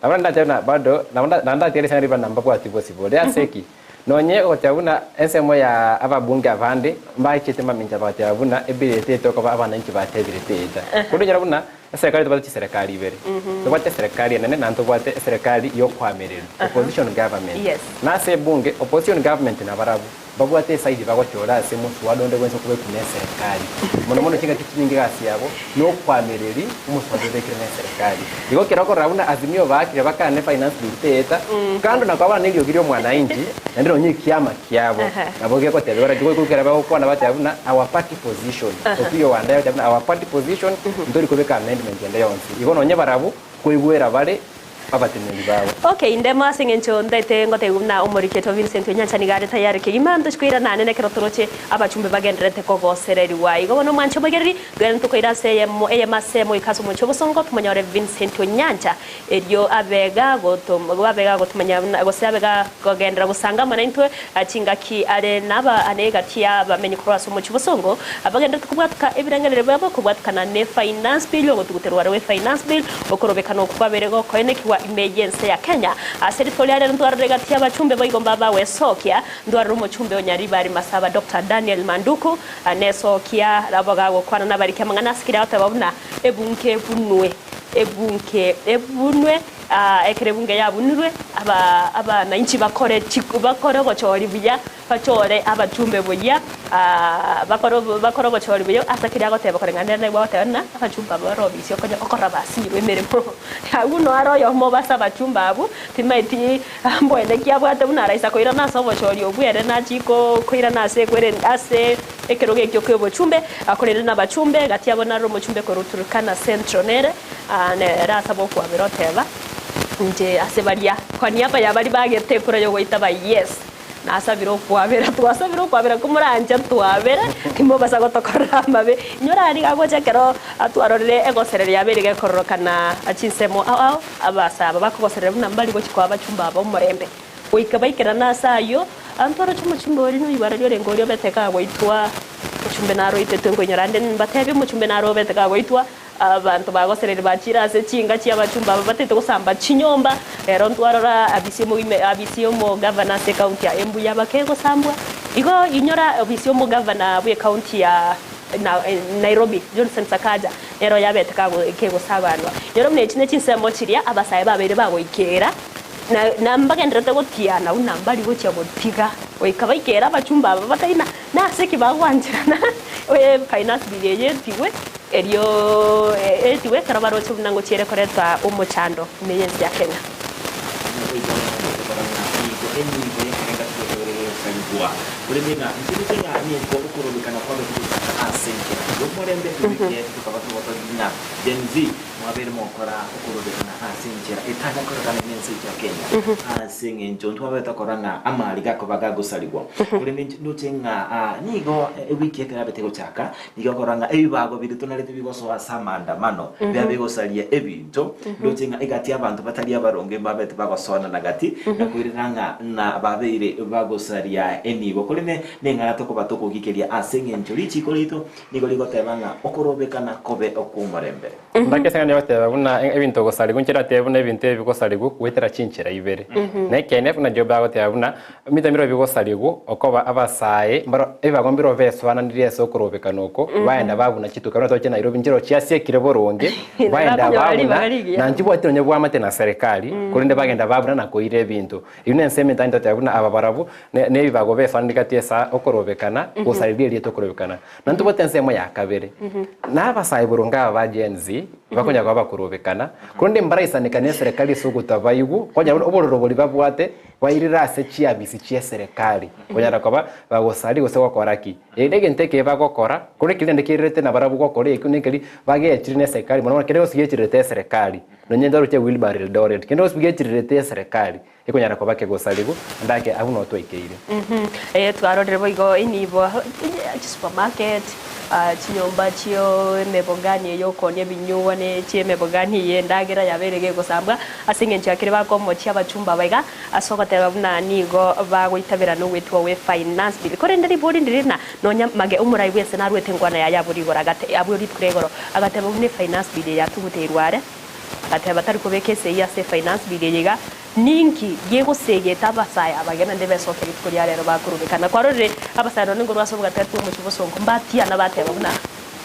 nabo ndatebe buna bado nabo ndatebe risang'ana riria buna mbabwati bosibore ase eki nonye ogoteba buna ensemo ya ababunge abande mbachete mamincha bagateba buna ebirete etokoba abananchi batebire teeta korende onyora buna. Eserekari tobwate chiserekari ibere. Tobwate eserekari enene naende tobwate eserekari yokoamereri, opposition government. Na ase ebunge, opposition government nabarabwo mbabwate eside bagochora ase omoswada onde bwensi okobekwa na eserekari. Mono mono chingaki chinyinge egasi yabo nokoamereri omoswada obekire na eserekari. Igo ekero okorora buna Azimio baakire bakane finance bill teyeta, kando na koba neriogi ria omwananchi naende nonye ekiama kiabo nabo gegotebia barabwo goika ekero bagokwana bateba buna our party position, Opiyo Wandayi agoteba buna our party position ntori kobeka amendment ende yonsi. Igo nonye barabwo koigwera bare abateneneri babo. Okay, ndemo ase eng'encho ntaete ngotebiwa buna omoriketwa Vincent Onyancha nigo are tayari kegima ntochi koirana ane nekero toroche abachumbe bagendererete kogosererigwa. Igo bono omwanche omoigereri, twere ntokoira ase eyemo eyemo ase emoika ase omochie obosongo tomonyore Vincent Onyancha erio abe gagotom abe gagotomanya buna gose abe gakogenderera gosanga amo naintwe chingaki are naba ane egati y'abamenyi korwa ase omochie obosongo abagendererete kobwatoka ebirengererio biabo kobwatikana ne Finance Bill ogotuguterwa rwe Finance Bill Okorobekana okwo kwabeire gokoenekigwa ime y'ense ya Kenya. Ase rituko ria rero ntwarore gati y'abachumbe boigo mbaba gwesokia, ntwarore omochumbe o Nyaribari Masaba Doctor Daniel Manduku nesokia nabo gagokwana nabariki amang'ana ase keria agoteba buna ebunge ebunwe ebunge ebunwe ekero ebunge yabunirwe aba abanainchi bakore bakore obochori buya Bachore abachumbe buya, bakore bakore obochori buya ase keria agoteba koreng'ana nere naigwa agoteba ng'a abachumbe aba bare obisi okonya okora basinyirwe emeremo. Agwo noo are oyomo ase abachumbe abwo, timaeti mboene ki abwate buna araisa koirana ase obochori obwo ere nachie ko koirana ase ekwere ase ekerogo ekio kia obochumbe, akorende na abachumbe, gati yabo naro omochumbe korwa Turkana Central nere nere asabe okwabera oteba, inche ase baria kwa niaba ya baria bagete ekura yogoitaba yes. Nasabire okwabera, twasabire okwabera komoranche twabere, timobasa gotokorera amabe. Inyora aria agocha ekero twarorire egosereria yabeire gekororokana chinsemo ao ao, abasa aba bakogoserera buna mbari gochia koa abachumba aba omorembe. Goika baikerane ase ayio, ntwaroche omochumba oria noigwararia orenge oria obete kagoitwa, omochumbe naroitetwe nkoinyora ande mbatebie omochumbe naro obete kagoitwa, Abanto bagosereria bachiire ase chinka chi'abachumba aba batete gosamba chinyomba. Ero ntwarora abisi omogima abisi y'omogavana ase ekaunti ya Embu yaba kegosambwa. Igo inyora obisi y'omogavana bw'ekaunti ya Nairobi Johnson Sakaja nero yabete kegosabanwa. Inyora buna echi nechinsemo chiria abasae babeire bagoikera na na mbagendererete gotiana buna mbari gochia gotiga goika baikere abachumba aba batari na nase ki bagwancherana finance bill eye etigwe. Erio etigwe ekero baroche buna ngochia ere koreta omochando ime y'ense ya Kenya. Naboigo nabete korora ng'a nigo enibo y'ekerenga tigotebereri gosarigwa, korende ng'a nchiroche ng'a nigo okorobekana kwabete gochaka ase enchera y'omorembe ewiki yaito tokaba togotogia ng'a Gen Z mwabeire mogokora okorobekana ase enchera etanya kororekana ime ense yaito ya Kenya ase eng'encho ntwabete tokorora ng'a amari gakoba gagosarigwa korende ndoche ng'a nigo ewiki ekero yabete gochaka Nigo okorora ng'a ebibago biria tonarete bigosoa ase amaandamano biabe bigosaria ebinto, ndoche ng'a egati y'abanto batari abaronge mbabete bagosoanana gati, na koirera ng'a na babeire bagosaria enibo. Korende neng'ana tokoba tokogikeria ase engencho richiiko riaito nigo rigoteba ng'a okorobekana kobe okw'omorembe. Ndake ase eng'ana yogoteba buna ebinto gosarigwa, inche natebe buna ebinto ebi bigosarigwa goetera chinchera ibere. Na ekeene buna Job agoteba buna ebinto mbirobio bigosarigwa okoba abasae mbaro ebibago mbirobio besoananirie ase okorobekana oko, baenda babuna chituka buna toroche Nairobi nchero chiasiekire boronge, baenda Bakonyora babuna ribaga rigiya. na nchibwati nonye bwamate na serikali, korende bagenda babuna na koira ebinto. Eyio nensemo entang'ani toteba buna aba barabwo ne nebibago besoananirie gati ase okorobekana, gosariria erieta okorobekana. Na ntobwate ensemo ya kabere, na abasae boronge aba ba Gen Z bakonyara koba bakorobekana, korende mbaraisaneka ne eserekari ase ogotabaigwa, konyora buna obororo boria babwate bairire ase chiabisi chi'eserekari, konyara koba bagosaria gose gokora ki. Ere egento ekebe bagokora, korende keria naende kererete nabarabwo gokora ekio nekeri bagechire ne eserekari mono mono kende gose gechirerete eserekari, nonye ntoroche wheelbarrow Eldoret, kende gose gechirerete eserekari. Ekonyara koba kegosarigwa, ndake abwo noo twaikeire. Eh, twarorire boigo enibo, chisupermarket, chinyomba chi'emebogani ey'okoonia ebinyugwa ne chi'emebogani y'endagera yabeire gegosambwa ase engencho ya keria bakomochia abachumba aba iga ase ogoteba buna nigo bagoitabera nogwetwa gwe finance bill. Korende ribori ndiri ng'a nonya mage omorai bw'ense narwete enkwana yaye abwo rigoro agate abwo rituko ria igoro agateba buna efinance bill eye yatuguteirwe are. Agateba tari kobeka esegi ase efinance bill eye iga, ninki gegosegeta abasae abage naende besoke rituko ria rero bakorobekana. Kwarorire abasae nonye nkorwa ase obogatagati bw'omochie bosongo mbatiana bateba buna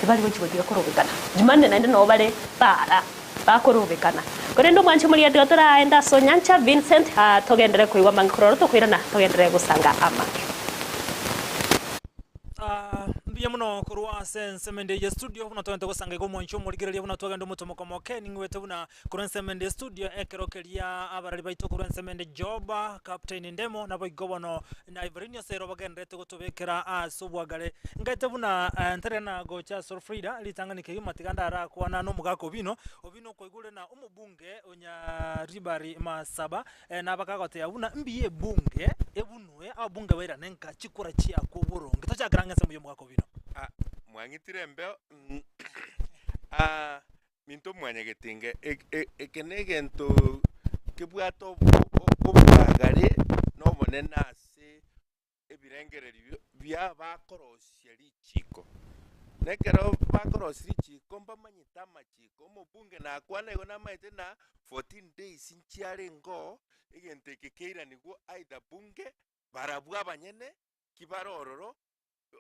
Tibari gochia gotiga korobekana. Jumanne naende noo bare para bakorobekana. Korende omwanchi omoria tiga toraende ase onyancha Vincent aa togenderere koigwa amange korwa oro tokoirana togenderere gosanga amange. Aa mbuya mono korwa ase ensemo ende ye studio buna togente gosanga iga omwanchi omorigereria buna twagenda omotomoko moke ning'wete buna Korwa ensemo ende y'estudio ekero keria abarari baito korwa ensemo ende Job, Captain Ndemo, naboigo bono na Evelyn Osero bagendererete gotobekera ase obwagare. Ngaete buna ntare na gocha ase Frida ritang'ani kegima tiga ndarakwana na omogaka Obino, Obino okoigure na omobunge o Nyaribari Masaba nabakagoteba buna mbuya ebunge ebunwe ababunge bairane nka chikura chiakwo boronge. Tochakere ang'e ensemo ya omogaka Obino. Ah, mwang'itire embeo ah. Minto mwanyagetinge, eke negento kebwate obwagare na obonene ase ebirengererio bi'abakorosia richiko. Na ekero bakorosia richiko mbamanyete amachiko, omobunge nakwana igo namaete na 14 days nchiarenge oo, egento eke keiranigwe either bunge, barabwo abanyene ki bare ororo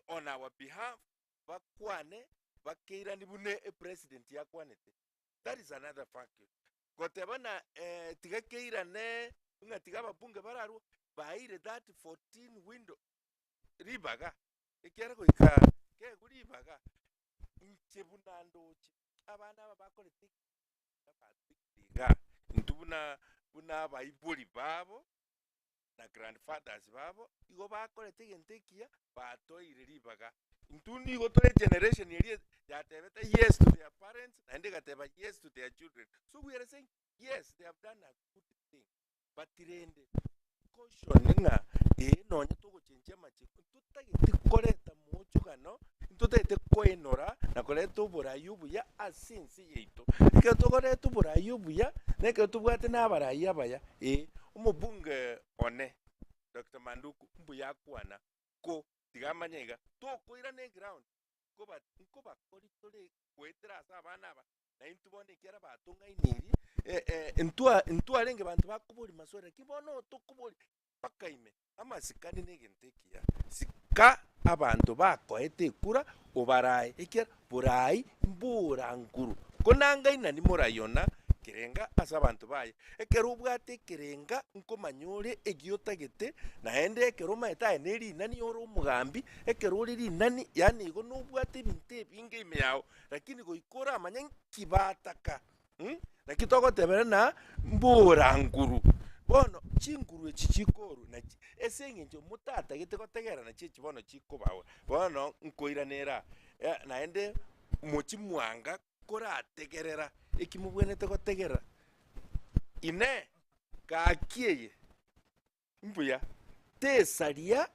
on our behalf, bakwane bakeirani buna epresident yakwanete, that is another fact. Goteba na eh, tiga keirane ng'a tiga ababunge bararwo, baeire that 14 window ribaga, ekiagera goika kegwe ribaga, inche buna ndoche, abana aba bakorete iga, intwe buna buna abaibori babo, na grandfathers babo, igo bakorete egento ekiya, batoire ribaga. Intwe nigo tore egeneration eria yatebete yes to their parents, naende egateba yes to their children. So we are saying yes, they have done a good thing, but rende caution ng'a ee nonye togochenchia amachiko, ntotageti koreta moochogano, ntotagete koenora na koreta oborai obuya ase ense yaito. Ekero tokoreta oborai obuya, na ekero tobwate na abarai abaya, ee, omobunge one Doctor Manduku mbuya akwana, ko tiga amanye iga, tokoirana eground nkoba nkobakori tore goetera ase abana aba, na intwe bono ekiagera batong'ainirie, ntwa ntwarenge banto bakoboria maswali lakini bono tokoboria mpaka ime, amasikani na egento ekiya, sika abanto bakoete ekura obarae, ekiagera borai mbora nguru, ko nangainani moraiona kerenga ase abanto baye. Ekero obwate ekerenga nkomanya ore eki otagete, naende ekero omanyete aye ne rinani ore omogambi, ekero ore rinani yaani igo nobwate ebinto ebinge ime yao, lakini goika oramanye nki bataka Naki togotebera na mbora nguru. Bono chinguru echi chikorwa nachi ase eng'encho motatagete gotegerera nachi echi bono chikobawa. Bono nkoiranera aa, naende mochimwanga korategerera eki mobwenerete gotegerera. Inee! Gaki eye mbuya tesaria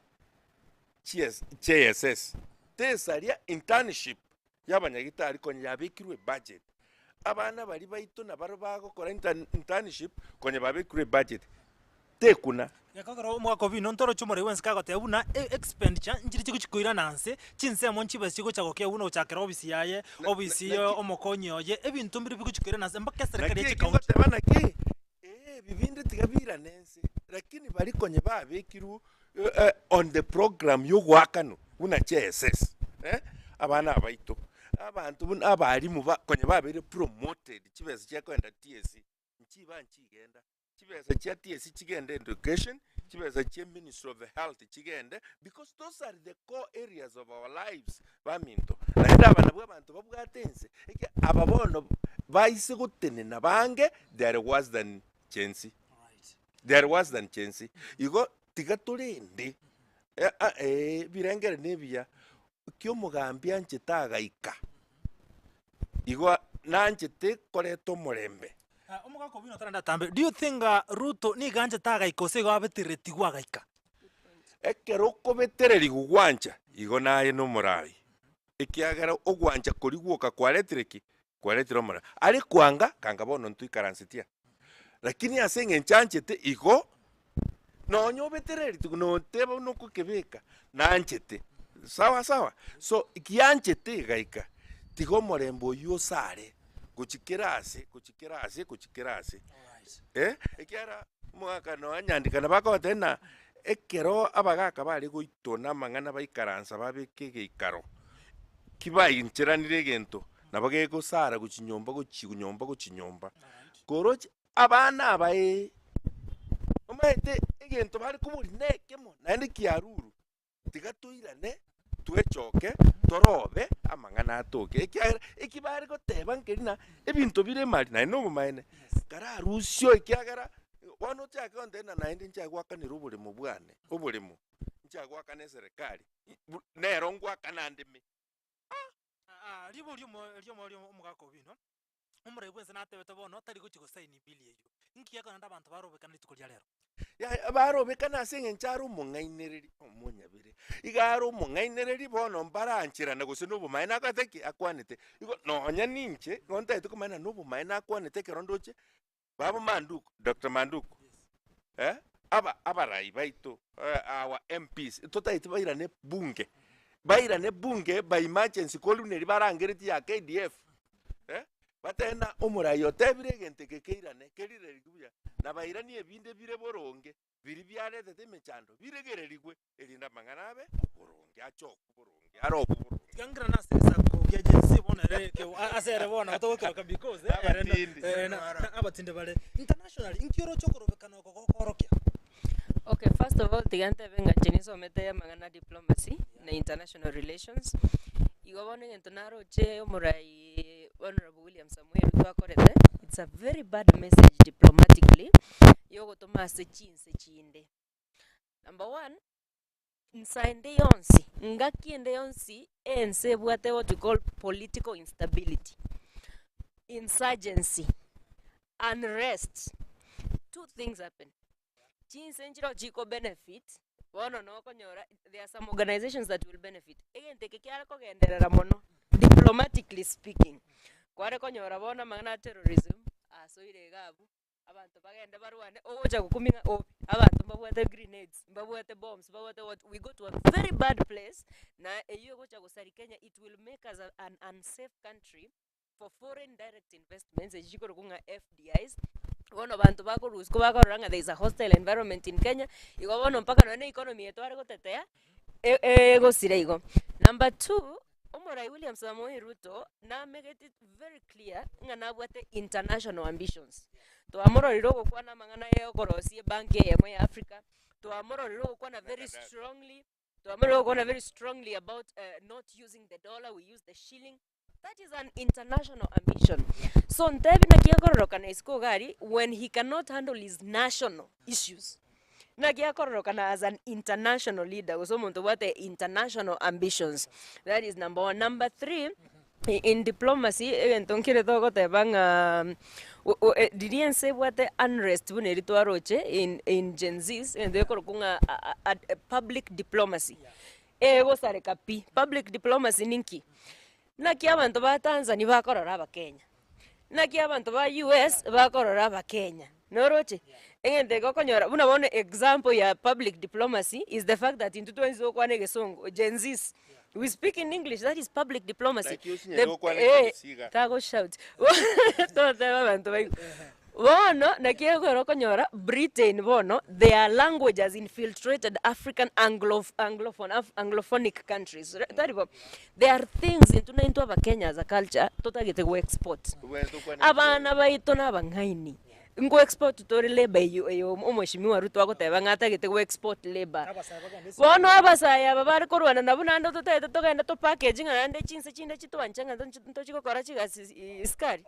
chies JSS, tesaria internship y'abanyagitari konya yabekirwe ebudget. Abana baria baito nabaro bagokora intern internship konya babekirwe ebudget, tekuna. Gekogera omwaka obino ntoroche omorei bwensi kagoteba buna e expenditure nchire chigochi koirana nse, chinsemo nchibe chigocha gokea buna gochakera ofisi yaye, ofisi ya omokonyi oye, ebinto mbire bigochi koirana nse mpaka eserekari Naki ye eki chikaunti. ngoteba naki, Ee, ebi binde tiga biirane ense, lakini baria konye babekirwe on the program y'ogoakanwa buna JSS, eh, abana abaito, abanto buna abalimu ba konye babeire promoted chibesa chia koenda TSC, nchiba nchigenda, chibesa chia TSC chigende education, chibesa chia ministry of health chigende, because those are the core areas of our lives baminto. Naende aba nabwo abanto babwate ense, ekiagera aba bono baise gotenena bange They are worse than Gen-Z. They are worse than Gen-Z. Igo tiga torende eh, ah, eh, ebirengere na ebiya ki omogambi anchete agaika igo nanchete koreta omorembe. Ah, omogaka obino otarenda atambe, do you think ah, Ruto nigo anchete agaika gose igo abeteretigwe agaika? Ekero okobetererigwa gwancha, igo naye nomorai, ekiagera ogwancha koria gwoka kwaretire ki? Kwaretire omorero. Are kwanga, kanga bono ntoikaransetie aa. Lakini ase eng'encho anchete igo, nonya obetereri rituko noteba buna okokebeka, nanchete. Sawa sawa? So, gianchete egaika, tiga omorembe oywo osare gochia kera ase, gochia kera ase, gochia kera ase. Eh, ekiagera omogaka nonya nyandikana bakogotebia ng'a ekero abagaka bare goitwa na amang'ana baikaransa babeke egeikaro. Ki baincheranire egento, nabo gegosara gochia nyomba gochia nyomba gochia nyomba. Koroche abana aba ee, omanyete egento bare koboria na ekemo naende kiarurwe, tiga toirane twechoke torobe amang'ana atoke, ekiagera eki bare goteba nkeri na ebinto bire mari naende na obomaene, kararusia ekiagera bono ochake gontebia ng'a naende nchake goakanera oboremo bwane, oboremo, nchake goakana eserekari, nero ngoakana ndeme ah. Aa riborio riomo omogaka obino, omorai bwense natebete bono tari gochia gosaini bill eyio. Inki gekogera naende abanto barobekana rituko ria rero? Yaya barobekana ase eng'encho are omong'ainereri, omonyabere. Iga are omong'ainereri bono mbarancherana gose na obomaene akorete ki? Akwanete. Igo nonya ninche, igo ntagete komanya na obomaene akwanete ekero ndoche, babo Manduku, Doctor Manduku, eh, aba abarai baito, our MPs, totagete bairane bunge, bairane bunge by emergency korwa neri barangeretie ya KDF, eh, batebe ng'a omorai otebire egento eke keirane, kerirerigwe buya, na bairanie ebinde bire boronge, biria biaretete emechando biregererigwe, erinde amang'ana abe boronge, achokwe boronge, arokwe boronge. Tiga ase egesaku kia Gen Z bono ere ase ere bono togokeroka because ere Abatindi. na abatindi bare internationally inki oroche okorobekana oko gokorokia? Okay, first of all tiga ntebe ng'a inche ninsomete amang'ana a diplomacy na international relations, igo bono egento naroche omorai Honourable William Samoei Ruto akorete, it's a very bad message diplomatically, yogotoma ase chinse chinde. Number one, nsa ende yonsi, ngaki ende yonsi ense ebwate what we call political instability, insurgency, unrest, two things happen, chinse nchiroo chiko benefit, bono nokonyora there are some organisations that will benefit, egento eke kiare kogenderera mono diplomatically speaking, kware konyora bono amang'ana a terrorism asoire iga abwo. Abanto bagende barwane, ogocha gokumia ng'a obe, abanto mbabwate grenades, mbabwate bombs, mbabwate what, we go to a very bad place, na eywo egocha gosaria Kenya, it will make us a an unsafe country for foreign direct investments echi chikorokwa ng'a FDIs, bono banto bakorwa isiko bakorora ng'a there is a hostile environment in Kenya, igo bono mpaka nonye na economy eye tware gotetea, egosira igo. Number two, Omorai William Samoei Ruto namegeti very clear ng'a nabwate international ambitions. Twamororire ogokwana amang'ana ya okorosia ebank eyemo ya Africa, twamororire ogokwana very strongly, twamororire ogokwana very strongly about not using the dollar, we use the shilling, that is an international ambition. So ntebi naki ekororokana isiko iga aria when he cannot handle his national issues. Naki akororokana as an international leader gose omonto obwate international ambitions, that is number one. Number three, in diplomacy egento nkere togoteba ng'a riria ense ebwate unrest buna eria twaroche in in Gen Zs, egento gekorokwa ng'a a public diplomacy, egosareka pi. Public diplomacy ninki? Naki abanto ba Tanzania bakorora abakenya? Naki abanto ba US bakorora abakenya? Noroche? Egento eke okonyora buna bono example ya public diplomacy is the fact that intwe twensi togokwana egesongo, Gen Zs, we speak in English, that is public diplomacy. Naki osinyare gokwana Ekegusii iga? Tago shout. Toteba abanto baigwe. Bono naki ekero okonyora Britain bono their language has infiltrated African Anglo Anglophone Anglophonic countries tari bo? There are things intwe naintwe abakenya as a culture totagete go export. Abana baito na abang'aini nko export tore labour eywo eyo omweshimiwa Ruto agoteba ng'a atagete go export labour. Bono abasae aba bare korwana nabwo naende totagete togende to package ng'a naende chinse chinde chitwanche ng'a ntochi gokora chigasi isikari.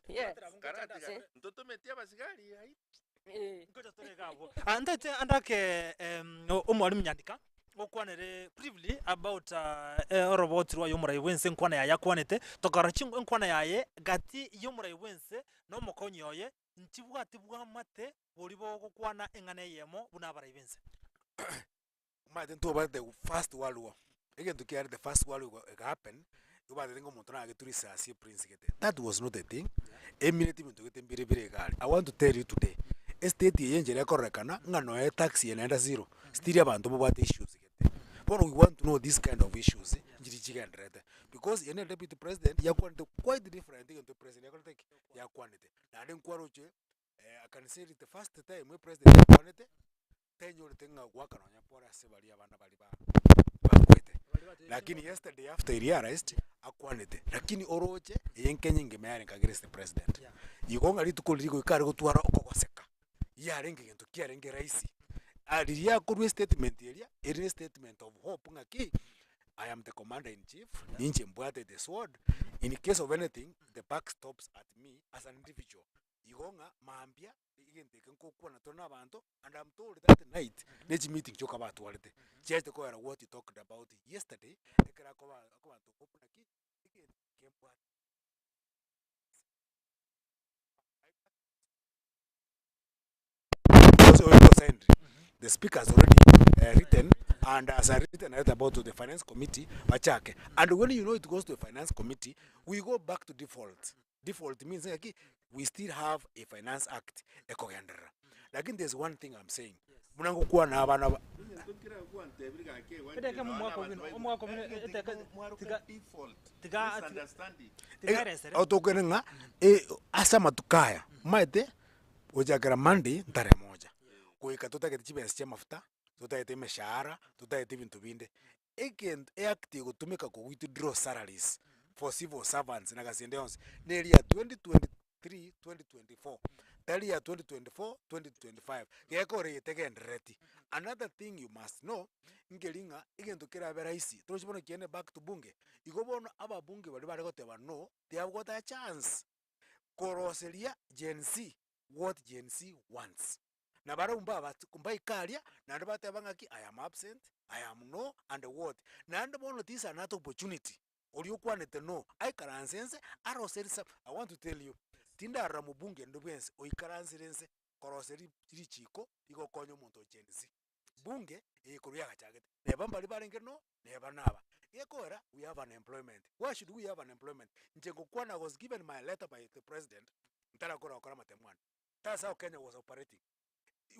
Yes. Karatiga, ntotometi abasigari ai. Ngocha tore iga abwo. Ah, ntaete andake em, omwalimu Nyandika okwanere briefly about eh, oroboti rwaye omorai bwense enkwana yaye akwanete, tokarora ching enkwana yaye gati y'omorai bwense na omokonyi oye, nchibwati bwamate boria bogokwana eng'ana eyemo buna abarai b'ense. Omanyete ntobwate the first world war, egento kiarete the first world war ega happen, nigo batebete ng'a omonto nagetwe risasi eprince gete, that was not a thing, emineti ebinto gete mbire bire iga aria. I want to tell you today, estate eye enchera ekororekana ng'a noe tax eye naende zero, still abanto mbabwate issues gete. Bono we want to know this kind of issues, nchiri chigendererete, because eye ne deputy president yakwanete quite different egento president yakorete ki? Yakwanete. Naende nkwaroche I can say it the first time epresident yakwanete. Tenyorete ng'a goaka nonya pore ase baria abana baria ba bakwete. Lakini yesterday after he realized, Akwanete, lakini oroche eye nkenye engima yarenge against the president. Igo ng'a rituko riria goika are gotwara okogoseka, yarenge gento kiarenge rahisi. Ah riria akorwa estatement eria, eri ne statement of hope ng'aki, I am the commander in chief, ninche mbwate the sword, in case of anything, the buck stops at me as an individual. Igo ng'a mambia, egento eke nkokwana tore na abanto, and am told that night, ne chimeeting chioka batwarete, chiachete kogera what you talked about yesterday, ekero akoba akobanto hope naki, egento eke mbwate. Because already signed, the speaker has already written and has written a letter about to the finance committee bachake. And when you know it goes to the finance committee, we go back to default. Default means ng'aki we still have a finance act ekogenderera. Lakini there's one thing I'm saying, buna ngokwana abana ba Edeke momwaka obino, omwaka obino eteke tiga tiga tiga eresere. Otokene ng'a ase amatuko aya, omanyete gochakera Monday ntare moja, goika totagete chibesa chia amafuta, totagete emeshahara, totagete ebinto binde. Egento eact egotumeka ko withdraw salaries for civil servants na gasi ende yonsi, neri ya 2023 2024, tari ya 2024 2025, gekore eye tegenderereti. Another thing you must know, nkeri ng'a egento kerabe rahisi, torochi bono kiende back to bunge, igo bono ababunge baria bare goteba no, they have got a chance koroseria Gen Z what Gen Z wants. Na barabwo mbabatwe mbaike aria, naende bateba ng'aki, I am absent, I am no, and what. Naende bono this another opportunity, oria okwanete no, aikaranse nse, arose risa, I want to tell you, tindarora mobunge onde bwensi oikaransire nse korosia ri richiko rigokonya omonto o Gen Z. Bunge eye korwa yagachagete, neba mbaria barenge no, neba naba. Gekogera, we have unemployment. Why should we have unemployment? Inche ngokwana I was given my letter by the president, ntarakora gokora amatemo ane. That's how Kenya was operating.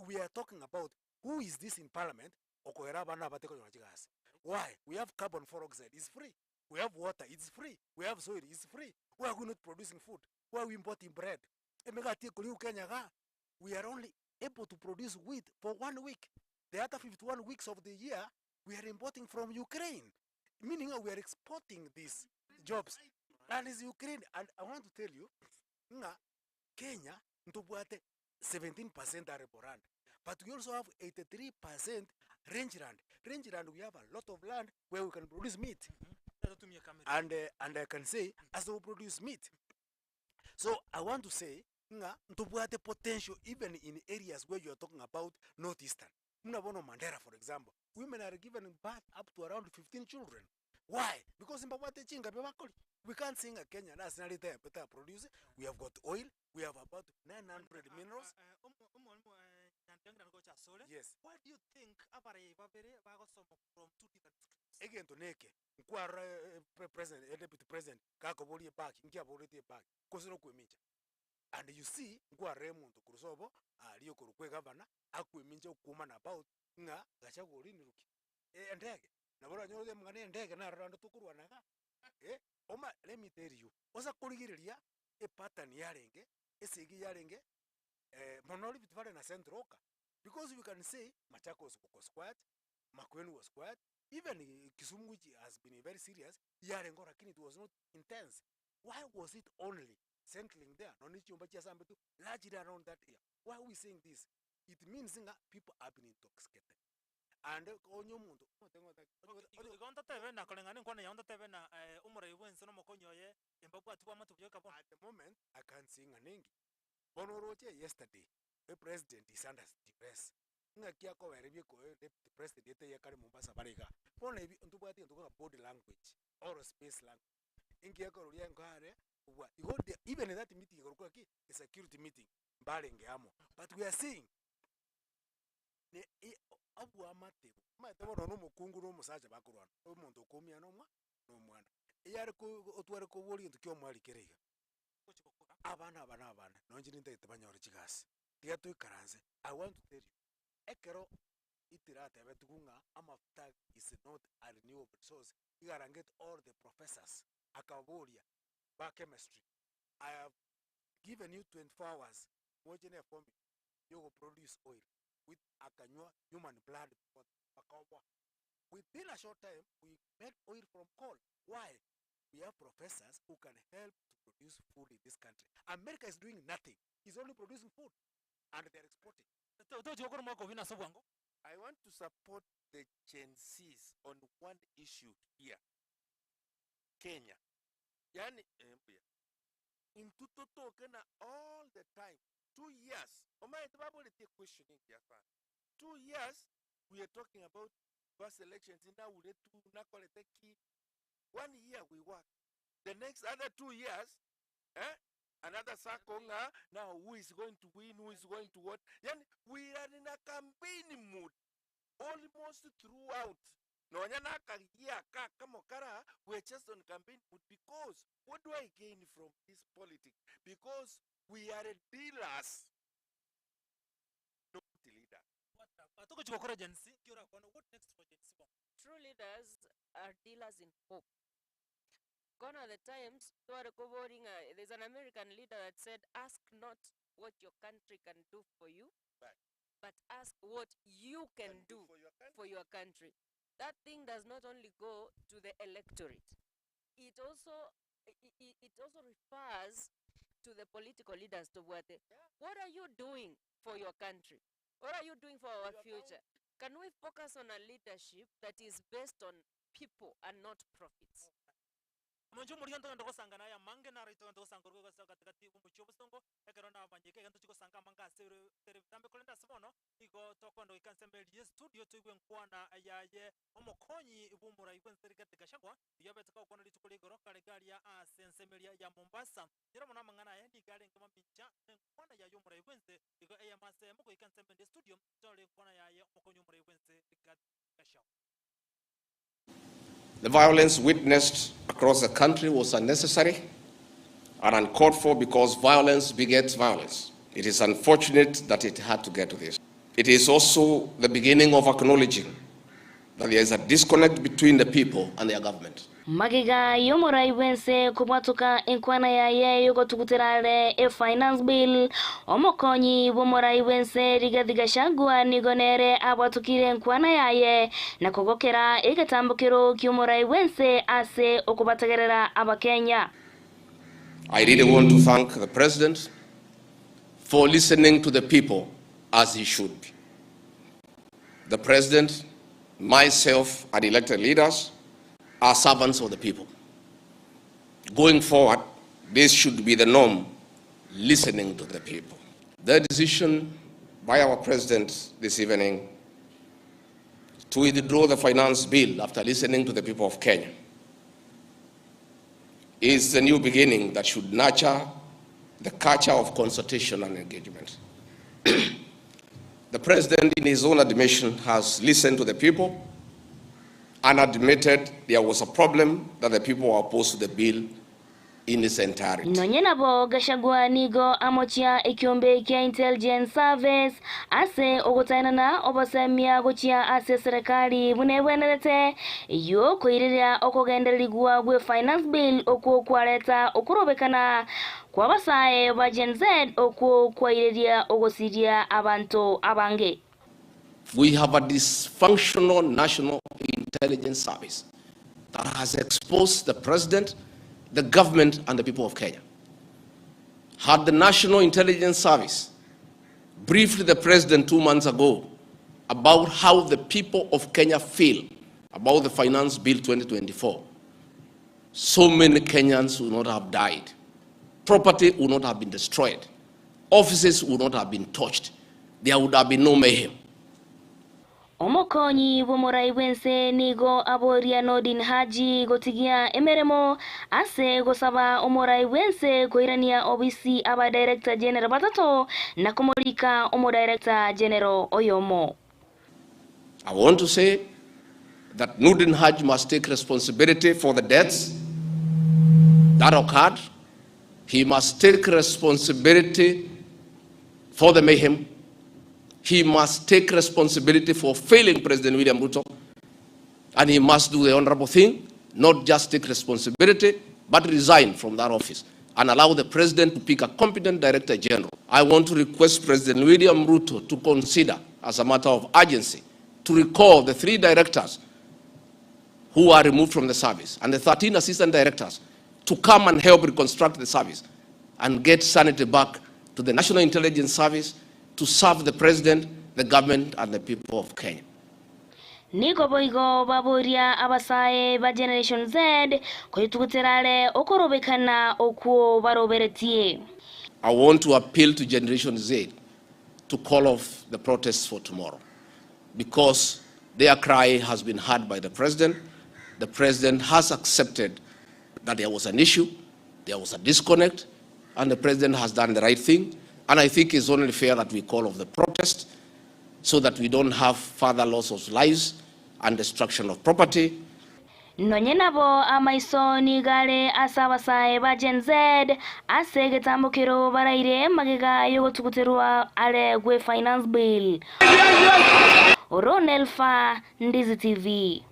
We are talking about who is this in parliament okogera abana aba batekonyora chigasi. Why? We have carbon four oxide, it's free. We have water, it's free. We have soil, it's free. Why are we not producing food? Why are we importing bread? Emegati ekoriwu Kenya igaa, we are only able to produce wheat for one week. The other 51 weeks of the year, we are importing from Ukraine. Meaning we are exporting these jobs. And it's Ukraine. And I want to tell you, ng'a Kenya ntobwate 17 percent arable land but we also have 83 percent range land. Range land we have a lot of land where we can produce meat and and I can say as we produce meat. So I want to say ng'a ntobwate potential even in areas where you are talking about north eastern. Buna bono Mandera for example, women are given birth up to around 15 children. Why? Because mbabwate chingabi bakoria. We can't say ng'a Kenya nase nari ta produce, we have got oil, we have about 900 minerals. Yes. Why do you think abarai babere bagosoma from two different scripts? Egento neke, nkwarora president, deputy president, gakoboria ebag, nki aboretie ebag, gose nokoemincha. And you see, nkwarora omonto korwa sobo, aria okorokwa egavana, akoemincha okwomana about, ng'a Gachagua orinire ki? Endege, nabo oranyore otebe ng'a na endege naro rende tokorwana igaa, eh, oma let me tell you, osa korigereria epattern yarenge, esegi yarenge, mono Rift Valley na Central oka, because we can say Machakos was quiet, Makueni was quiet, even Kisumu which has been very serious, yarenge oo lakini it was not intense. Why was it only centering there nonye chinyomba chiasambetwe largely around that area? Why are we saying this? It means ng'a people have been intoxicated and onye omonto Igo ntatebe na koreng'ana enkwana yao ntatebe na omorai bwense na omokonyi oye embabwati bw'amate buya goika bono. At the moment I can't say ng'a nengi. Bono oroche yesterday e president is under duress ng'aki akobera ebikoe deputy president etaiyo kare Mombasa bare igaa. Bono ebi ntobwate egento korwa body language or space language. Inki ekororia enkare kobua igo even that meeting ekorokwa ki a security meeting mbarenge amo but we are seeing ne obwamate omanyete bono na omokungu na omosacha bakorwana, omonto okoumia na omwa na omwana. Eyare ko otware koboria egento kia omwari kere iga, abana aba na abana nonye inche nintagete banyore chigasi, tiga toikaranse, I want to tell you, ekero itiratebetigwe ng'a amafuta is not a renewable resource, iga arangeti all the professors, akababoria ba chemistry, I have given you 24 hours moche ne eformula yogoproduce oil with akanywa human blood bakaoboa. Within a short time we made oil from coal. Why? We have professors who can help to produce food in this country. America is doing nothing. Is only producing food and they are exporting. Tochi gokora omwaka obina ase obwango. I want to support the Gen Zs on one issue here. Kenya. Yaani, eh, mbuya. Intwe totoke na all the time. 2 years. Omanyete baboretie question engiya sana. 2 years we are talking about bus elections naure tu nakorete ki. One year we work. The next other 2 years, eh? Another circle nga, now who is going to win, who is going to what. Yani, we are in a campaign mood almost throughout. Nonya nakagia ka kamo kara, we are just on campaign mood because what do I gain from this politics? Because we are dealers, not leaders. Togochi gokora Gen Z, ki orakwana, what next for Gen Z? True leaders are dealers in hope. Gone are the times, tware koboringa, there's an American leader that said, "Ask not what your country can do for you, but ask what you can do for your country." That thing does not only go to the electorate. It also refers to the political leaders to what what are you doing for your country? What are you doing for our future? Can we focus on a leadership that is based on people and not profits? Omonche omorigia ntogende gosanga naye amange naro togende gosanga orwo gose gatigati omochie obosongo ekero nabanyeka egento chigosanga amange ase ere ere bitambe korende ase bono igo tokoenda goika ensemo eria estudio toigwe enkwana yaye omokonyi bwa omorai bwa ense Rigathi Gachagua oywo abete kagokwana rituko ria igoro kare garia ase ensemo eria ya Mombasa nero mono amang'ana aya nigo arenge mamincha na enkwana yaye omorai bwa ense igo eyemo ase eyemo goika ensemo eria estudio tore enkwana yaye omokonyi omorai bwa ense Rigathi Gachagua. The violence witnessed across the country was unnecessary and uncalled for because violence begets violence. It is unfortunate that it had to get to this. It is also the beginning of acknowledging that there is a disconnect between the people and their government. Magiga y'omorai bwense kobwatuka enkwana yaye yogotuguterare e finance bill omokonyi bw'omorai bwense Rigathi Gachagua nigo nere abwatukire enkwana yaye na kogokera egetambukero ki'omorai bwense ase okobategerera abakenya. I really want to thank the President for listening to the people as he should be. The President, myself, and elected leaders are servants of the people. Going forward, this should be the norm, listening to the people. The decision by our President this evening to withdraw the finance bill after listening to the people of Kenya is the new beginning that should nurture the culture of consultation and engagement. The president, in his own admission, has listened to the people and admitted there was a problem, that the people were opposed to the bill in its entirety. Nonye nabo Gachagua nigo amochia ekiombe kia intelligence service ase ogotaenana obosemia gochia ase serikali buna ebwenerete iyo koireria okogendererigwa gwe finance bill okwo kwareta okorobekana kwa abasae ba Gen Z okwo kwaireria ogosiria abanto abange. We have a dysfunctional National Intelligence Service that has exposed the president, the government, and the people of Kenya. Had the National Intelligence Service briefed the president 2 months ago about how the people of Kenya feel about the Finance Bill 2024, so many Kenyans would not have died. Property would not have been destroyed. Offices would not have been touched. There would have been no mayhem. Omokonyi bw'omorai bwense nigo aboria Nordin Haji gotigia emeremo ase gosaba omorai bwense koirania obisi aba director general batato na komorika omo director general oyomo. I want to say that Nordin Haji must take responsibility for the deaths that occurred. He must take responsibility for the mayhem. He must take responsibility for failing President William Ruto. And he must do the honorable thing, not just take responsibility, but resign from that office and allow the president to pick a competent director general. I want to request President William Ruto to consider, as a matter of urgency, to recall the three directors who were removed from the service and the 13 assistant directors to come and help reconstruct the service and get sanity back to the National Intelligence Service to serve the president, the government and the people of Kenya. Nigo boigo baboria abasae ba Generation Z koyetugutera are okorobekana okwo baroberetie. I want to appeal to Generation Z to call off the protests for tomorrow because their cry has been heard by the president. The president has accepted that there was an issue, there was a disconnect, and the president has done the right thing. And I think it's only fair that we call off the protest so that we don't have further loss of lives and destruction of property. Nonye nabo amaiso nigo are ase abasae ba Gen Z ase egetambokero baraire magega y'ogotuguterwa are gwe Finance Bill. Oro Nelfa, Ndizi TV.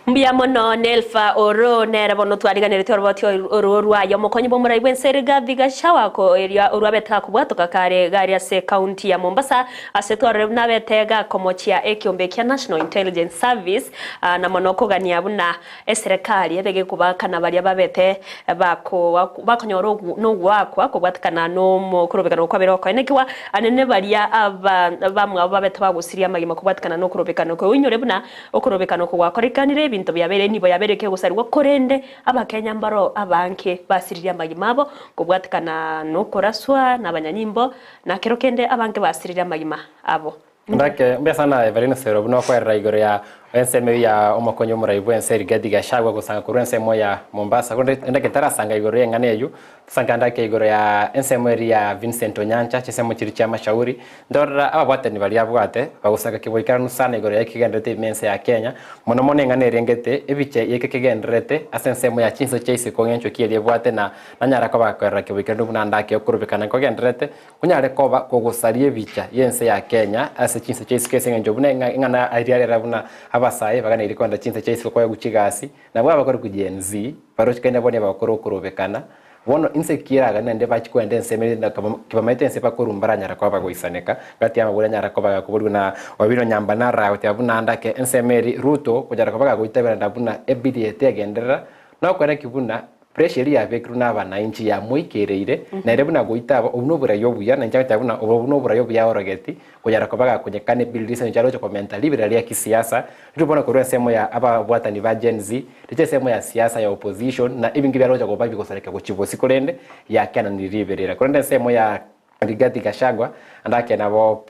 Mbuya mono Nelfa oro nere bono twariganerete oroboti oro rwaye omokonyi bw'omorai bw'ense Rigathi Gachagua ko eria orwabete gakobwatoka kare gari ase county ya Mombasa ase twarore buna abete gakomochia ekiombe kia National Intelligence Service na mono kogania buna eserekari ebe gekobakana baria babete bako bakonyora nogoakwa kobwatekana nomokorobekano okwabere okoenekiwa anene baria aba bamwabo babete bagosiria amagima kobwatekana nokorobekano okwo oinyore buna Okorobekana oko gwakorekanire, ebinto biabeire nibo yabeire kegosarigwa, korende Abakenya mbaro abange basiririe amagima abo kobwatekana nokoraswa nabanyanyimbo, na kero kende abange basiririe amagima abo. Ndake mbuya sana Evelyn Osero buna okoerera igoro ya ensemo eyio ya omokonyi omorai bw'ense Rigathi Gachagua gosanga korwa ensemo ya Mombasa. Korende ndake ntarasanga igoro y'eng'ana eyio, tosange ndake igoro ya ensemo eria ya Vincent Onyancha, chinsemo chiria chia Mashauri, Ndorora ababwatani baria abwate, bagosaka keboikeranu sana igoro y'ekegenderete ime ense ya Kenya, mono mono eng'ana erengete ebicha y'eke kegendererete ase ensemo ya chinse chia isiko ng'encho ki eria ebwate na nanyara koba gakoerera keboikeranu buna ndake okorobekana nkogendererete konyare koba kogosaria ebicha y'ense ya Kenya ase chinse chia isiko ase eng'encho buna eng'ana eria rera buna abasae baganeiri kogenda chinse chia isiko koegwa chigasi nabwo abakore ku Gen Z baroche kende bono bagokora okorobekana Bono inse ki eragane naende bachie koenda ensemo ere na kibamaete ense bakorwa mbaranyara koba bagoisaneka, gati y'amabori anyara koba gakoborigwa na Owino Nyamba nara goteba buna ndake ensemo eri Ruto konyara koba gagoitabera nda buna ebili eye tegenderera nokwene ki buna pressure eria yabekirwe na abanainchi yamoikereire na ere buna goita aba obwo noborai obuya na inche ngoteba buna obwo noborai obuya aorogeti konyara koba gakonyekana ebili rise engencho aroche komenta riberera ria kisiasa Rirorio bono korwa ensemo ya ababwatani ba Gen Z, riche ensemo ya siasa ya opposition na ebinge biaroche koba bigosareka gochia bosio korende yakenanire riberera. Korende ensemo ya Rigathi Gachagua ande ake nabo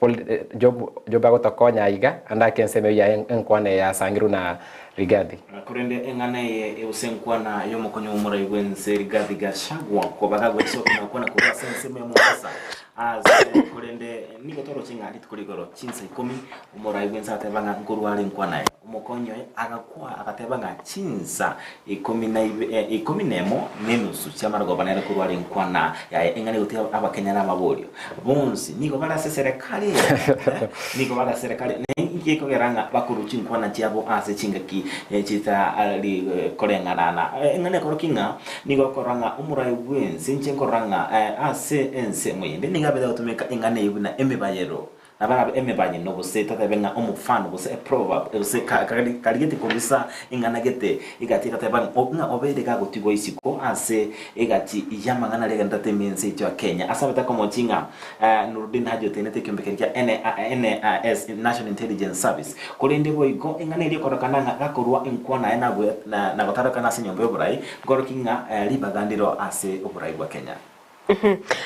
Job Job agotokonya aiga ande ake ensemo eyio ya enkwana eye yasangirwe na Rigathi. Korende eng'ana eye egose enkwana y'omokonyi bw'omorai bw'ense Rigathi Gachagua koba gagwesokia na gokwana korwa ase ensemo ya Mombasa ase korende nigo toroche ng'a rituko rigoro chinsa ikomi Omorai bw'ense agateba ng'a nkorwa are nkwana aye. Omokonyi oye agakwa, agateba ng'a chinsa ikomi na ibe, ikomi nemo na enusu chi'amarogoba nere korwa are nkwana yaye. Eng'ana egotiga Abakenya namaborio bonsi nigo bare ase eserekari eye, nigo bare ase eserekari eye. Na inki gekogera ng'a bakorwa chinkwana chiabo ase chingaki chitari koreng'ana na eng'ana ekorokia ng'a nigo okorora ng'a omorai bw'ense, inche nkorora ng'a ase ensemo eyende nigo abete gotumeka eng'ana eyio buna emebayero. Nabarabe emebayeno gose totebe ng'a omofano gose eproverb gose karigete kobisa ing'ana gete egati egateba ng'a obeire gagotigwa isiko ase egati y'amang'ana aria agendererete ime ense yaito ya Kenya. Ase abete akomochia ng'a Nurdin Haji otenenete ekiombe keria kia NIS, National Intelligence Service. Korende boigo ing'ana eria ekorokana ng'a gakorwa enkwana aye na gotarokana ase enyomba y'oborai nkorokia ng'a ribaga ndiro ase oborai bwa Kenya.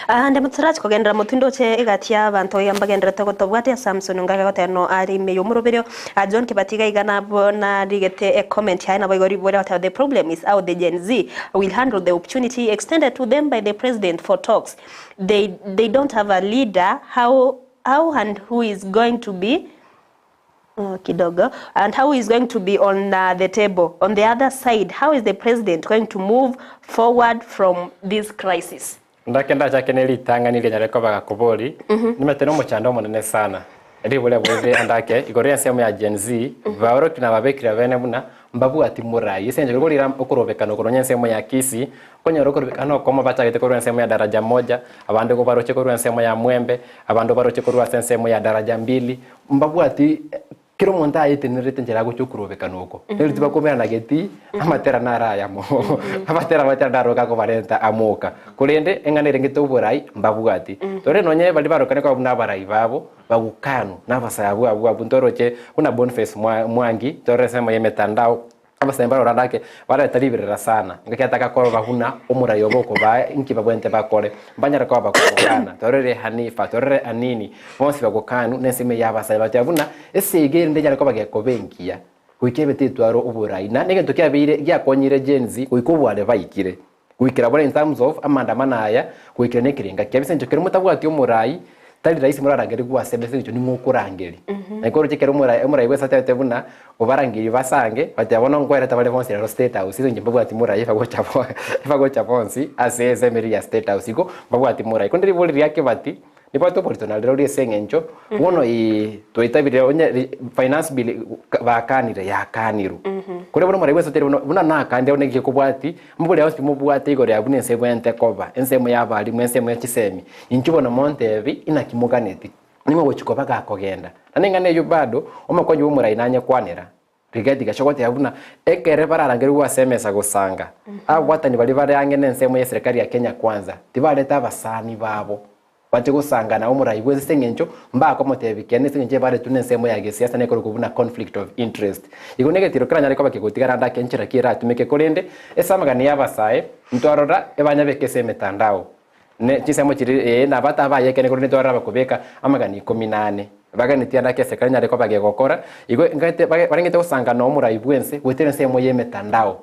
Aande motorache kogenderera motwe ndoche egati y'abanto iga mbagendererete gotobwatia Samson Ngaka goteba no are ime y'omoroberio John Kibati iga iga nabo narigete ecomment yaye naboigo riboria goteba the problem is how the Gen Z will handle the opportunity extended to them by the president for talks they they don't have a leader how how and who is going to be Kidogo and how is going to be on uh, the table on the other side how is the president going to move forward from this crisis Ndake ndachake ne ritang'ani rianyare koba gakobori, nimanyete nomochando omonene sana. Riboria boibe andake igoro y'ensemo ya Gen Z, baoroki na babekire abene buna mbabwati morai. Ase engencho korira okorobekana okoro nonya ensemo ya Kisii, okonyora okorobekana okomo bachagete korwa ensemo ya Daraja Moja, abande igo baroche korwa ensemo ya Mwembe, abande baroche korwa ase ensemo ya Daraja Mbili, mbabwati. Kera omonto ayetenerete enchera agochia okorobekana oko. Neri tibakomerana geti, amatera naro ayamo. Amatera amatera naro gakobarenta amoka. Korende eng'ana erengete oborai mbabwati. Tore nonye baria barokane koba buna abarai babo, bagokanu na abasae abwo abwo abwo ntoroche buna Boniface Mwangi, torore ensemo ya emetandao, Abasae mbarore ande ake bareta riberera sana, engaki ataka korora buna omorai obo okobaa inki babwenerete bakore. Mbanyare koba bakogokana. Torore Hanifa, torore Anini, bonsi bagokanu nensemo eye y'abasae bateba buna esegi erinde enyare koba gekoba engiya goika ebe tetwara oborai. Na negento kiabeire giakonyire Gen Z goika oboare baikire. Goikera bono in terms of amaandamano aya goikera nekerenga kiabo ase eng'encho kero motabwati omorai tari rahisi morarangerigwe ase ase eng'encho ning'o okorangeria. Naki oroche ekero omorai omorai bwensi atebete buna obarangerie basange bateba bono nkwerete bare bonsi rero state house ase eng'encho mbabwati morai bagocha bo bagocha bonsi ase ensemo eria ya state house igo mbabwati morai. Korende ribori ria Kibati Nibwate oborito na rirorio ase eng'encho bono ee twaitabire onye ri finance bill bakanire yakanirwe. Korende bono omorai bwensi oteire bono buna nakandire bono naki gekobwati, mobori onsi mobwate igoro ya buna ense ebwenerete koba, ensemo ya abalimu, ensemo ya chisemi, inchuo bono montebi inaki moganeti, ning'o ogochia koba gakogenda. Naende eng'ana eyio bado, omokonyi bwa omorai nanyekwanera. Rigathi gachia goteba buna ekere bararangerigwe ase emesa gosanga, ababwatani baria bare ang'e nensemo y'eserekari ya Kenya Kwanza tibarete abasani babo bache gosanga na omorai bwense ase eng'encho mbakomotebia kiane ase eng'encho ebaretwe nensemo ya gesiasa nekorokwa buna conflict of interest. Igo negetiro keranyare koba kegotigara ande ake enchera ki eratumeke korende ase amagani y'abasae ntwarora ebanyabeke ase emetandao Ne chinsemo chiria, ee, nabato abaye ekeene korende ntwarore abakobeka amagana ikomi na ane, baganetie ande ake eserekari enyare koba gegokora, igo ngaete bage barengete gosanga na omorai bw'ense goetera ensemo y'emetandao.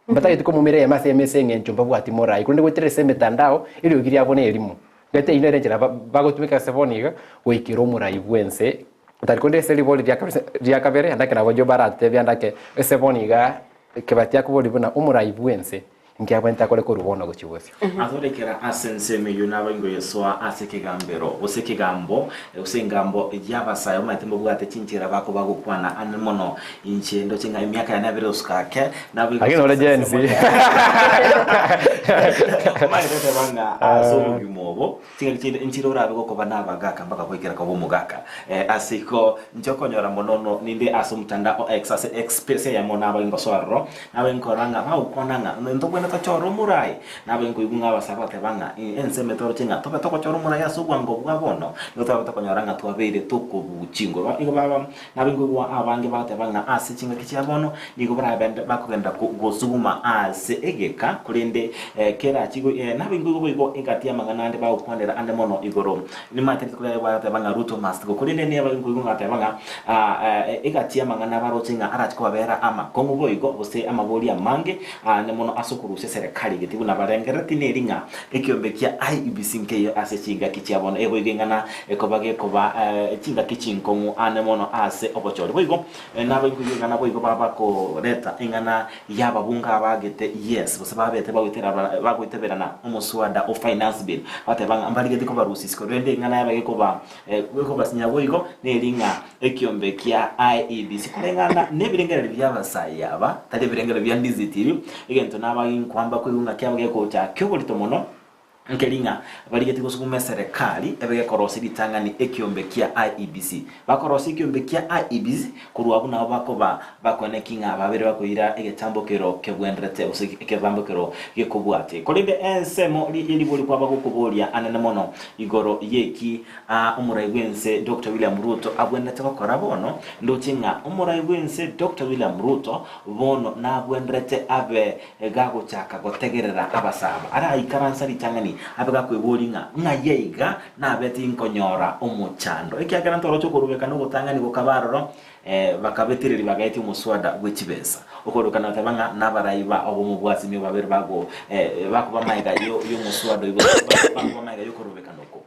Mbatageti komumera eyemo ase eyemo ase eng'encho mbabwati morai, korende goetera ase emetandao, eriogi riabo nerimo. Ngaete eyio nere enchera ba bagotumeka ase bono iga, goikera omorai bw'ense, otari korende ase ribori ria kabere ria kabere, ande ake nabo Job aratebie ande ake ase bono iga, Kebati akoboria buna omorai bw'ense, Inki abwenerete akore korwa bono gochia bosio? Atorekera ase ensemo eyio nabaingo Yoshua ase ekegambero, gose ekegambo, gose engambo y'abasae omanyete mbabwate chinchera bakoba gokwana ane mono. Inche ndoche ng'a emiaka yane yabere gosuka ake, naboigo Lakini ore Gen Z. Omanyete goteba ng'a ase obogima obo, chingaki chinde nchire orabe gokoba nabagaka mpaka goikera koba omogaka. Ase igo, inche okonyora mono no ninde ase omotandao o X, ase X space eyemo nabaingo gosoa aroro, Nabe nkorora ng'a bagokwana ng'a ntobwenerete tochore omorai, nabe nkoigwa ng'a abasae bagoteba ng'a ensemo etoroche ng'a tobe togochora omorai ase obwango bwa bono, nigo torabe tokonyora ng'a twabeire tokobuchingwa. Igo baba nabe nkoigwa abange bagoteba ng'a ase chingaki chia bono nigo barabende bakogenda gosuguma ase egeka, korende kerachie nabe nkoigwa boigo egati y'amang'ana ande bagokwanera ande mono igoro. Nimanyete rituko riaye bagateba ng'a Ruto must go, korende nigo nkoigwa ng'a bateba ng'a egati y'amang'ana baroche ng'a arache kobabera amakong'u boigo, gose amabori amange aane mono ase okorusia eserekari geti buna barengerereti neri ng'a ekiombe kia IEBC nkeiyo ase chingaki chia bono eboigo ing'ana ekoba gekoba chingaki chinkong'u aane mono ase obochori. Boigo nabo nkoigwa ing'ana boigo babakoreta ing'ana y'ababunge abaagete yes gose babete bagoiteberana omoswada o finance bill bateba ng'a mbarigeti kobarusia isiko rende ing'ana yabo gekoba gekobasinya boigo neri ng'a ekiombe kia IEBC koreng'ana nebirengererio bi'abasayi aba tari ebirengererio bia Ndizi TV egento nabaginkwamba koigwa ng'a kiabo gegocha kioborito mono Nkeri ng'a barigetie gosuguma eserekari ebe gekorosia ritang'ani ekiombe kia IEBC. Bakorosia ekiombe kia IEBC, korwa abwo nabo bakoba bakoeneki ng'a babere bakoira egetambokero kebwenderete gose ekebambokero gekobwatie. Korende ensemo ye ribori kwaba gokoboria anene mono igoro y'eki omorai bw'ense Doctor William Ruto abwenerete gokora bono, ndoche ng'a omorai bw'ense Doctor William Ruto bono nabwenerete abe Gagochaka gotegerera abasaba, araikaransa ritang'ani abe gakweboria ng'a, Ng'ai aiga nabe tinkonyora omochando? Ekiagera ntoroche okorubekana ogotang'ani gokaba aroro, bakabetereria bagaetia omoswada bwe chibesa. Okorubekana goteba ng'a nabarai ba obomo bwa Azimio babere bago bakoba magega y'omoswada oyio gose bakoba magega y'okorubekana oko.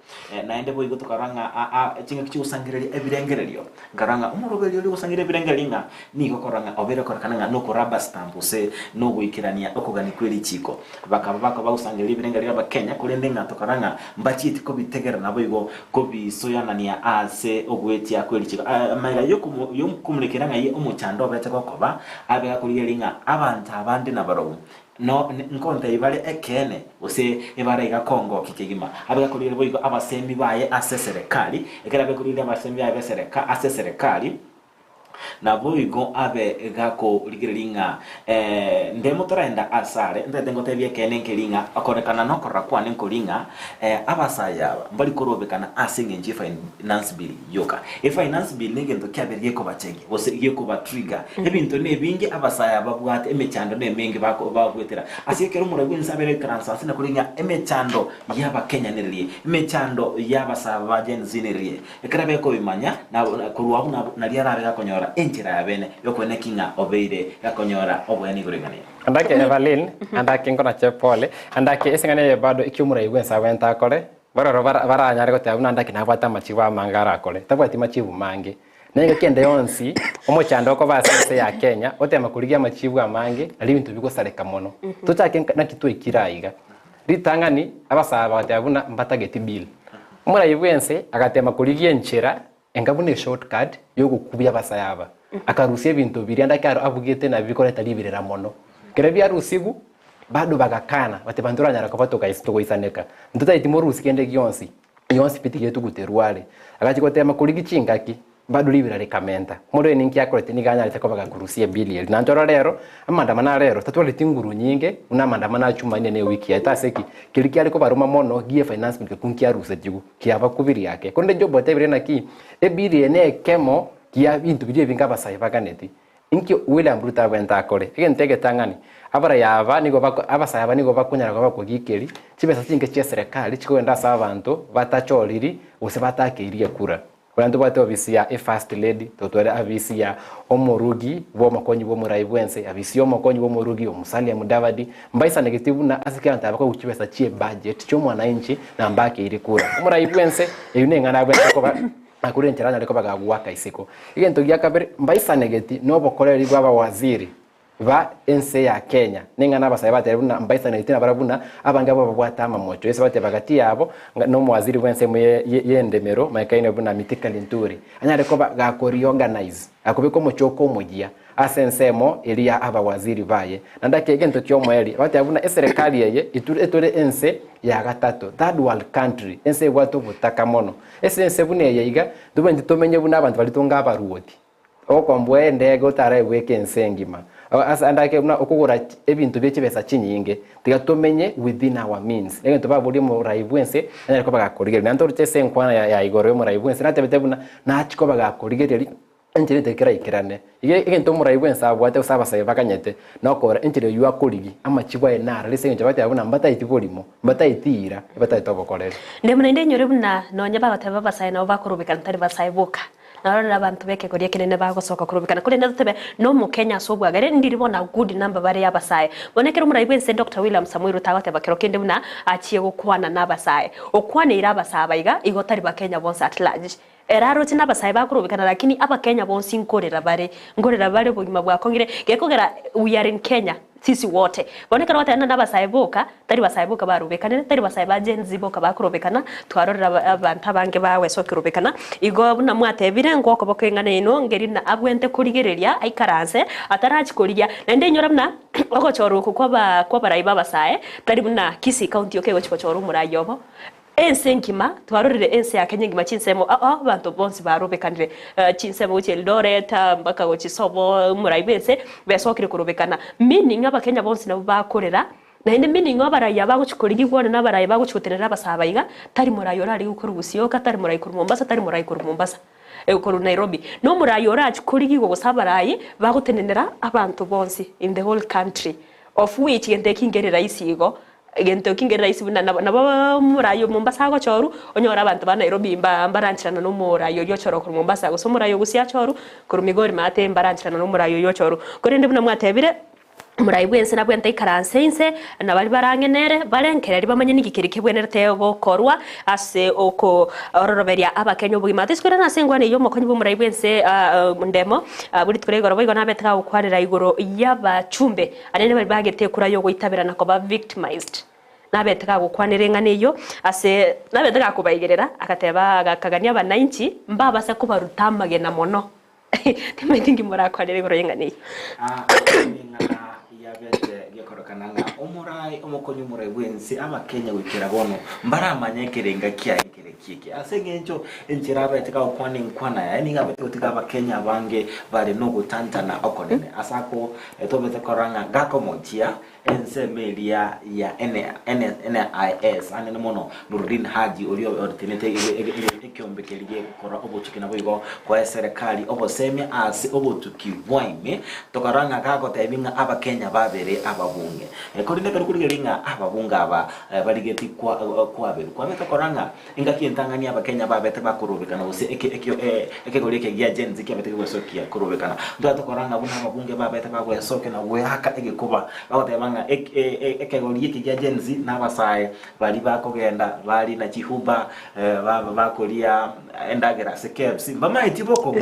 Naende boigo tokarora ng'a chingaki chigosangereria ebirengererio, nkarora ng'a omoroberio oria ogosangereria ebirengererio ng'a Nigo okorora ng'a obeire okorekana ng'a nokorubber stamp gose nogoikerania okogania kwe richiiko. Bakaba bakoba bagosangereria ebirengererio Abakenya korende ng'a tokarora ng'a mbachieti kobitegerera naboigo kobisoyanania ase ogoetia kwe richiiko. Magega yokomorekera ng'a omochando obete gokoba, abe gakorigereria ng'a abanto abande nabarobwo no nkontebia bare ekeene gose ebare iga kongokia kegima. Abe gakorigereria boigo abasemi baye ase eserekari, ekero abe korigereria abasemi baye ase eserekari. Naboigo abe gakorigereria ng'a ndemo toraenda asare, ntagete ngotebie ekeene nkeri ng'a okorekana nokorora kwane nkori ng'a abasae aba mbari korobekana ase eng'encho ye finance bill yoka. Efinance bill negento kiabeire gekobachegia gose gekobatrigger. Ebinto nebinge abasae aba babwate, emechando nemenge bako bagoetera. Ase ekero omorai bw'ense abeire aikaranse ase nakori ng'a emechando y'abakenya nererie, emechando y'abasae ba Gen Z nererie. Ekero bekobimanya, na korwa agwo nabo nario arabe gakonyora enchera ya bene y'okoeneki ng'a obeire gakonyora oboene igoro ing'ana eye. Andake Evelyn, andake nkonache pole, andake esing'ana eye bado ekio omorai bwensi abwenerete akore, baroro baranyare goteba buna andake nabwate amachibu amange arakore, tabwati machibu mange. Na engaki ende yonsi, omochando okoba ase ense ya Kenya, otema korigia amachibu amange, nario ebinto bigosareka mono. Tochake naki twaikire aiga. Ritang'ani, abasae bagateba buna mbatageti bill. Omorai bw'ense agatema korigia enchera enga buna eshortcut yogokubia abasae aba. Akarusia ebinto biria ndake aro abugete nabio bikoreta riberera mono. Ekero biarusigwe, bado bagakana, bateba ntoranyara koba togoisaneka, ntotageti morusie kende gionsi. Yonsi pi tigetuguterwa are. Agachia gotema korigia chingaki, bado ribera rikamenta. Omorwani ninki akorete nigo anyarete koba gakorusia ebili eria. Nainche oro rero, amandamano a rero, tatwareti nguru nyinge buna amandamano a Jumanne na ewiki yaito ase ki? Keria kiare kobaruma mono gie finance bill gekong'u kiarusetigwe, kiabakubirie ake. Korende Job otebire naki, ebili eye nekemo kia binto biria ebinge abasae baganeti. Inki William Ruto abwenerete akore? Egento egetang'ani, abarai aba nigo bako abasae aba nigo bakonyara koba bakogikeri chibesa chinke chia eserekari chikogenda ase abanto batachoriri gose batakeirie ekura. Buna ntobwate ofisi ya efirst lady, totware afisi ya omorugi bw'omokonyi bw'omorai bw'ense, afisi y'omokonyi bw'omorugi o Musalia Mudavadi, mbaisanegeti buna ase ki abanto aba bakoegwa chibesa chi'ebudget chi'omwananchi na mbakeirie kura. Omorai bw'ense, eyio neng'ana abwenerete koba Akure enchera anyare koba gagoaka isiko. Egento gia kabere, mbaisanegeti nobokoreri bw'abawaziri ba ense ya Kenya. Ning'ana abasae batebe buna mbaisanegeti nabarabwo buna abange abo babwate amamocho. Ase bateba gati yabo ng'a nomowaziri bw'ensemo y'endemero maikaine buna Mithika Linturi anyare koba gako-reorganize, gakobeka omochoko omoyia ase ensemo eria ya abawaziri baye. Naende ake egento ki'omoerio, bateba buna eserekari eye etore ense ya gatato, third world country, ense ebwate obotaka mono. Ase ense buna eye iga, ntobwenereti tomenye buna abanto baria tonga abaruoti, ogokomboa endege otaraebweke ense engima. Ase ande ake buna okogora ebinto bie chibesa chinyinge, tiga tomenye within our means. Egento baborie omorai bw'ense, anyare koba gakorigereria. Naende toroche ase enkwana ya igoro y'omorai bw'ense, natebete buna nachie koba gakorigereria Enchera etari keraikerane. Iga egento omorai bw'ense abwate gose abasae baganyete, nokora enchera eyio akorigi, amachibu aye narare ase engencho bateba buna mbataeti borimo, mbataeti eira, ebataete obokoreri. Ndemo naende inyore buna nonye bagoteba abasae nabo bakorobekana tari basae boka. Narorire abanto b'ekegori ekenene bagosoka korobekana korende totebe nomokenya ase obwagare ndiri bono a good number bare abasae. Bono ekero omorai bw'ense Doctor William Samoei Ruto agoteba kero kende buna achie gokwana nabasae. Okwaneire abasae aba iga, igo tari bakenya bonsi at large. Ere aroche nabasae bakorobekana lakini abakenya bonsi nkorera bare, nkorera bare obogima bwakong'ire gekogera we are in Kenya sisi wote. Bono ekero gwateba ng'a nabasae boka, tari basae boka barobekanire, tari basae ba Gen Z boka bakorobekana, twarorire abanto abange bagwesa okerobekana, igo buna mwatebire ngokoboka eng'ana yaino ngeri buna abwente korigereria aikaranse atarachia korigia. Naende inyora buna ogochorwa oko kwaba kwabarai babasae tari buna Kisii county yoka egochia gochora omorai obo. Ense engima, twarorire ense ya Kenya engima chinsemo ao ao abanto bonsi barobekanire chinsemo gochia Eldoret mpaka gochia sobo omorai bwense besokire korobekana meaning abakenya bonsi nabo bakorera naende meaning abarai aba bagochia korigigwa one na abarai bagochia gotenenera abasae iga tari morai orarigwe korwa Gusii oka tari morai korwa Mombasa tari morai korwa Mombasa korwa Nairobi na omorai orachie korigigwa gose abarai bagotenenera abanto bonsi in the whole country of which gento eki nkere rahisi igo. Egento ekio nkere rahisi buna nabo nabo omoraai o Mombasa agochorwa, onyore abanto ba Nairobi mba mbarancherana na omoraai oyio ochorwa korwa Mombasa, gose omoraai o Gusii achorwe korwa Migori maate mbarancherana na omoraai oyio ochorwa. Korende buna mwatebire, omoraai bwense nabwente aikaranse inse, na baria barang'enere, barengererie bamanye ninki keria kebwenerete gokorwa ase oko ororoberia abakenya obogima. Toise ase engwana eyio omokonyi bwa omoraai bwense Ndemo, buna rituko ria igoro boigo nabete gagokwanera igoro y'abachumbe. Aria nibaria bagete ekura y'ogoitabera na koba victimized. Nabete gagokwanera eng'ana eyio ase nabete gakobaigerera agateba agakagania abanainchi mbabase kobaruta amagena mono. Timanyeti inki morakwanere igoro y'eng'ana eyio. Eng'ana yabete gekorokana ng'a omorai omokonyi omorai bw'ense abakenya goikera bono mbaramanye ekerenga kiaye nkereki. eki eke ase eng'encho enchera abete gagokwana enkwana yaye nigo abete gotiga abakenya abange bare nogotantana okonene ase ako tobete korora ng'a gakomochia Ensemo eria ya NIS, anene mono Nurdin Haji oria oretenete ekeombe keria gegokora obotuki naboigo koa eserekari obosemia ase obotuki bwa ime, tokarora ng'a gagotebia ng'a abakenya babere ababunge. Korende ekero korigereria ng'a ababunge aba barigeti kwaberwa, kwabete korora ng'a Engaki entang'ani Abakenya babete bakorobekana gose ekegori eke gia Gen Z kiabete kegoesokia korobekana. Ntobwate korora ng'a buna ababunge babete bagoesokia na goeaka egekoba bagoteba ng'a ekegori eke gia Gen Z nabasae baria bakogenda barina chihuba bakoria endagera ase KFC mbamaeti bokong'u.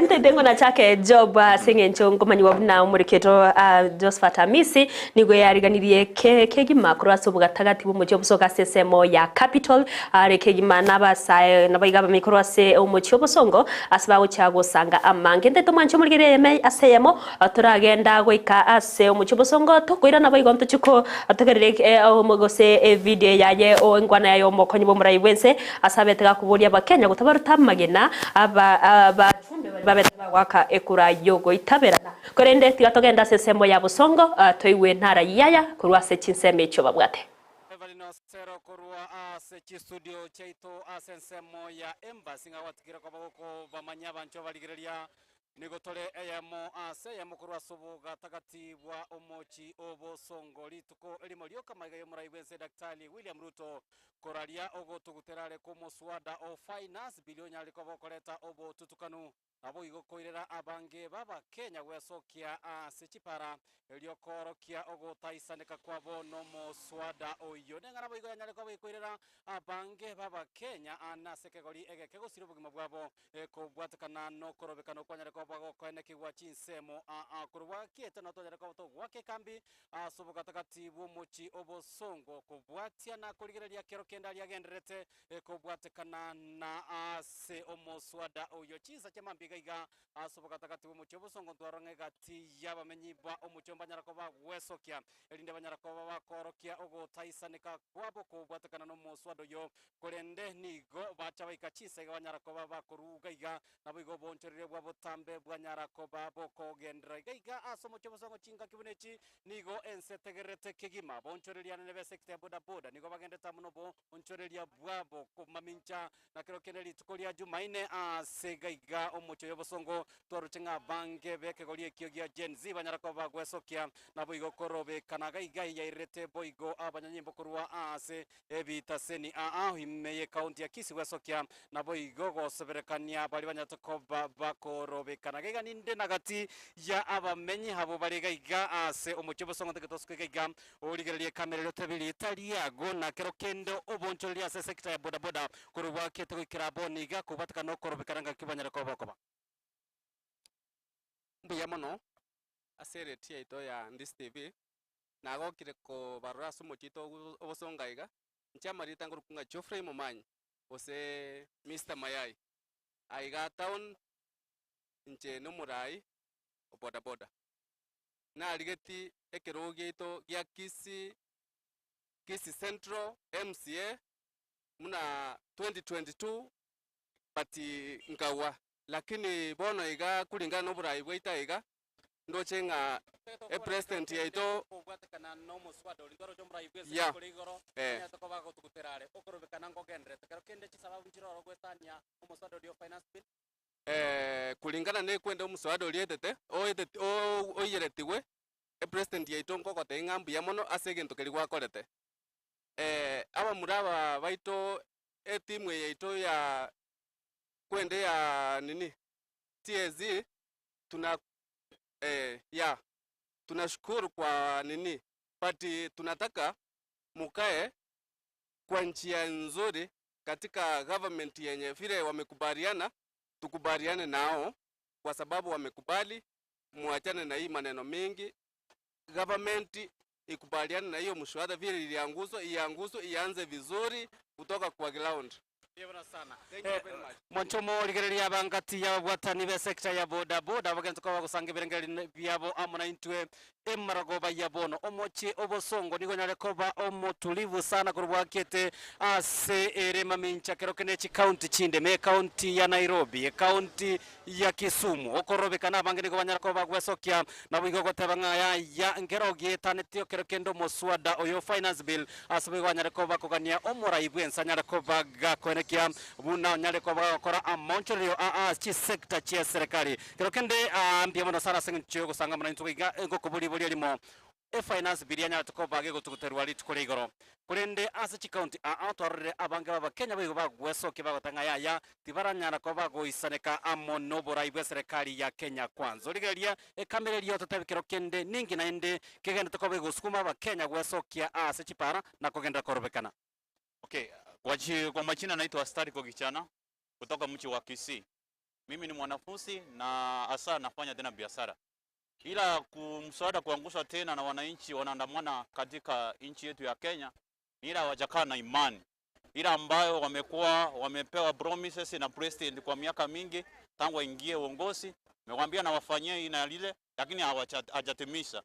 Ntete ng'o nachake job ase eng'encho nkomanyigwa buna omoreketo Josphat Amisi Nigo yariganirie kegima korwa ase obogatagati bw'omochie obosoka ase ensemo ya Capital, are kegima n'abasae naboigo abamenyi korwa ase omochie obosongo ase bagochia gosanga amange. Ntaete omwanche omorigereria eyemo ase eyemo toragenda goika ase omochie obosongo tokoirana boigo ntochie kotogereria gose evideo yaye enkwana yaye omokonyi bw'omorai bw'ense ase abete gakoboria abakenya gotabaruta amagena abachumbe baria babete bagoaka ekura y'ogoitaberana. Korende tiga togende ase ensemo ya bosongo, toigwe nara yaya korwa ase chinsemo echio babwate. Evelyn Osero korwa ase chistudio chiaito ase ensemo ya Embassy ng'a gwatigire koba gokobamanyia abanchwa abarigereria nigo tore eyemo ase eyemo korwa ase obogatagati bwa omochi o Bosongo rituko erimo rioka magega y'omorai bw'ense Daktari William Ruto koraria ogotugutera are kw'omoswada o Finance Bill onyare koba okoreta obotutukanu Naboigo koirera abange b'Abakenya gwesokia ase chipara, erio koorokia ogotaisaneka kwabo nomoswada oyio. Neng'ana boigo yanyare koba ekoirera abange b'Abakenya aane ase ekegori egeke gosiria obogima bwabo, kobwatekana nokorobekana okwanyare koba gokoenekigwa chinsemo aa korwa kiete nao twanyare koba togoaka ekambi ase obogatagati bw'omochie obosongo kobwatia na korigereria kero kende aria agendererete Ekobwatekana na ase omoswada oyo chinsa chia mambia iga iga ase obogatagati bw'omochie obosongo ntwarora ng'a egati y'abamenyi ba omochie mbanyara koba gwesokia, erinde banyara koba bakoorokia ogotaisaneka kwabo kobwatekana nomoswada oyo, korende nigo bacha baika chinsa iga banyara koba bakoruga iga, naboigo oboonchoreria bwa botambe bwanyara koba bokogenderera iga iga ase omochie obosongo chingaki buna echi nigo ense etegererete kegima. Abaonchoreria anene b'esekta ya bodaboda nigo bagendete amo nobo Onchoreria bwabo komamincha na kero kende rituko ria Jumaine ase gaiga omochie oyo obosongo twaroche ng'a abange b'ekegori ekio gia Gen Z banyara koba bagwesokia naboigo korobekana gaiga yairerete boigo abanyanyimbo korwa ase ebitaseni aa ime y'ecounty ya Kisii gwesokia naboigo goseberekania baria banyarete koba bakorobekana gaiga ninde nagati ya abamenyi abwo bare gaiga ase omochie obosongo ntagete osuke gaiga Origererie ekamera eria otebe rieta riago, na kero kende obonchorerie ase esekta ya bodaboda korwa bwakete goikera bono iga kobwatekana nokorobekana ngaki banyare koba bokoba. Mbuya mono ase eretio yaito ya Ndisi TV, nagokire kobarora ase omochie oito obosongo aiga, inche amarieta nkorokwa ng'a Geoffrey Momanyi gose Mister Mayai, aiga town inche nomorai o bodaboda. Narigeti ekerogo giaito gia Kisii, Kisii Central MCA buna 2022 but nkagwa, lakini bono iga kulingana na oborai bwaito aiga, ndoche ng'a epresident yaito yeah eh. Kulingana nekwende omoswada oria oetete, oeteti oiyeretigwe, epresident yaito nkogotebia ng'a mbuya mono ase egento keria gwakorete. Abamura aba baito etimu eye yaito ya kwende ya nini TSC tuna yeah tunashukuru kwa nini but tunataka mukae kwa njia nzuri katika government yenye vile wamekubaliana tukubaliane nao kwa sababu wamekubali, muachane na hii maneno mingi. Government ikubaliane na hiyo mshwada vile ilianguzwa, ianguzwe ianze vizuri kutoka kwa ground. Thank you very much. Monto morigereria abangati y'ababwatani b'esekta ya boda boda bagense koba bagosanga ebirengererio biabo amo naintwe. Emaragoba ya bono, omochie obosongo nigo onyare koba omotulivu sana korwa bwakete ase ere mamincha kero kende chikaunti chinde me ekaunti ya Nairobi, ekaunti ya Kisumu. Okorobekana abange nigo banyara koba bagwesokia naboigo goteba ng'a yaya nkero gietanetio kero kende omoswada oyo Finance Bill ase boigo anyare koba bakogania omorai bwense anyare koba gakoenekia buna onyare koba gagokora amaonchorerio aa chisector chia eserekari. Kero kende aa mbuya mono sana ase eng'encho y'ogosanga amo naintwe iga ngokoboria iboria rimo, efinance bill yanyarete koba gegotuguterwa rituko ria igoro. Korende ase chikaunti aa twarorire abange b'Abakenya boigo bagwesokia bagoteba ng'a yaya tibaranyara koba bagoisaneka amo noborai bw'eserekari ya Kenya Kwanza. Origereria ekamera eria ototebie kero kende ninki naende kegenderete koba egosukuma Abakenya gwesokia ase chipara na kogenderera korobekana. Okay, kwa, kwa majina naitwa Stariko Gichana kutoka mji wa Kisii. Mimi ni mwanafunzi na hasa nafanya tena biashara, ila kumswada kuangushwa tena na wananchi wanaandamana katika nchi yetu ya Kenya, ila hawajakaa na imani ila ambayo wamekuwa wamepewa promises na president kwa miaka mingi tangu aingie uongozi, amewambia nawafanyia hii na lile, lakini hawajatimisha.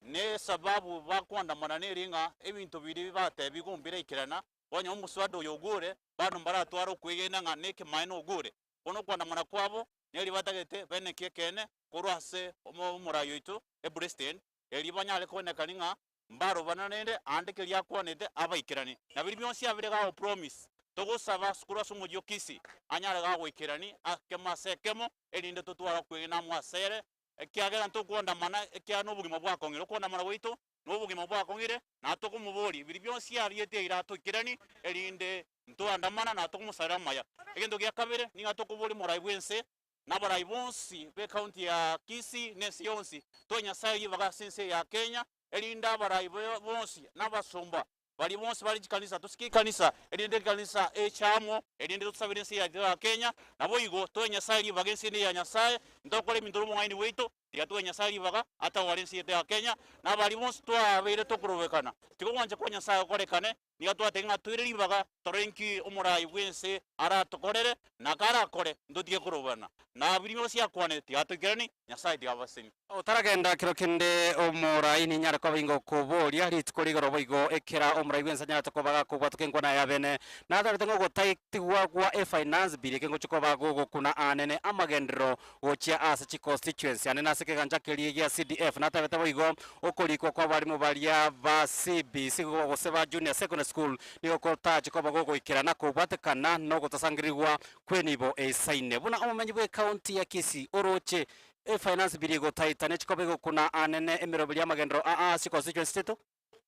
Ne sababu bakwandamana neri ng'a ebinto biri batebi gombire ikerana bonya omuswada oyo ogure bado mbaratwara okwegena ng'a nekemaene ogure bono okwandamana kwabo neri batagete beneki ekene korwa ase omorai oito epresident eri banyare koenekani ng'a mbarobana rende ande keria akwanete abaikerani na biri bionsi abire gago promise togosaba korwa ase omochie o Kisii anyare gagoikerani akemo ase ekemo erinde totware okwegena amo ase ere ekiagera ntokwandamana ekiagera na obogima bwakong'ire okwandamana gwaito na obogima bwakong'ire na tokomoboria biri bionsi ariete eira atoikerani erinde ntoandamana na tokomosarera amaya. Egento gia kabere niga tokoboria omorai bwa ense na abarai bonsi ba ecounty ya Kisii na ense yonsi toe Nyasaye ribaga ase ense ya Kenya erinde abarai bonsi na abasomba baria bonsi bare chikanisa tosike ekanisa erinde ekanisa eche amo erinde tosabere ense yaito ya Kenya naboigo toe Nyasaye ribaga ense ende ya Nyasaye ntokore ebinto na obong'aini bwaito tiga toe Nyasaye ribaga ataware ense yaito ya Kenya na abaria bonsi twabeire tokorobekana tiga ogwancha kwa Nyasaye gokorekane niga twatebia ng'a toire ribaga tore nki omorai bwa ense aratokorere na karakore ntotige korobana na biria bionsi akwanete tiga atoikerani Nyasaye tiga abasemi. Otaragenda kero kende omorai ninyare koba ingo koboria rituko rigoro boigo ekera omorai bwense anyarete koba gakobwatoka enkwana ya bene natarete ng'a ogotaitigwa gwa efinance bill eke ngochia koba gogokuna anene amagenderero gochia ase chiconstituency anene ase ekegancha keria gia CDF natabete boigo okorikwa kwa abarimu baria ba CBC gose ba junior secondary school nigo kotachi koba gogoikerana kobwatekana na ogotasangererigwa kw'enibo eisaine buna omomenyi bw'ecounty ya Kisii oroche efinance bill egotaita nechikoba egokuna anene emeroberi y'amagenderero aa ase chiconstituency chiaito.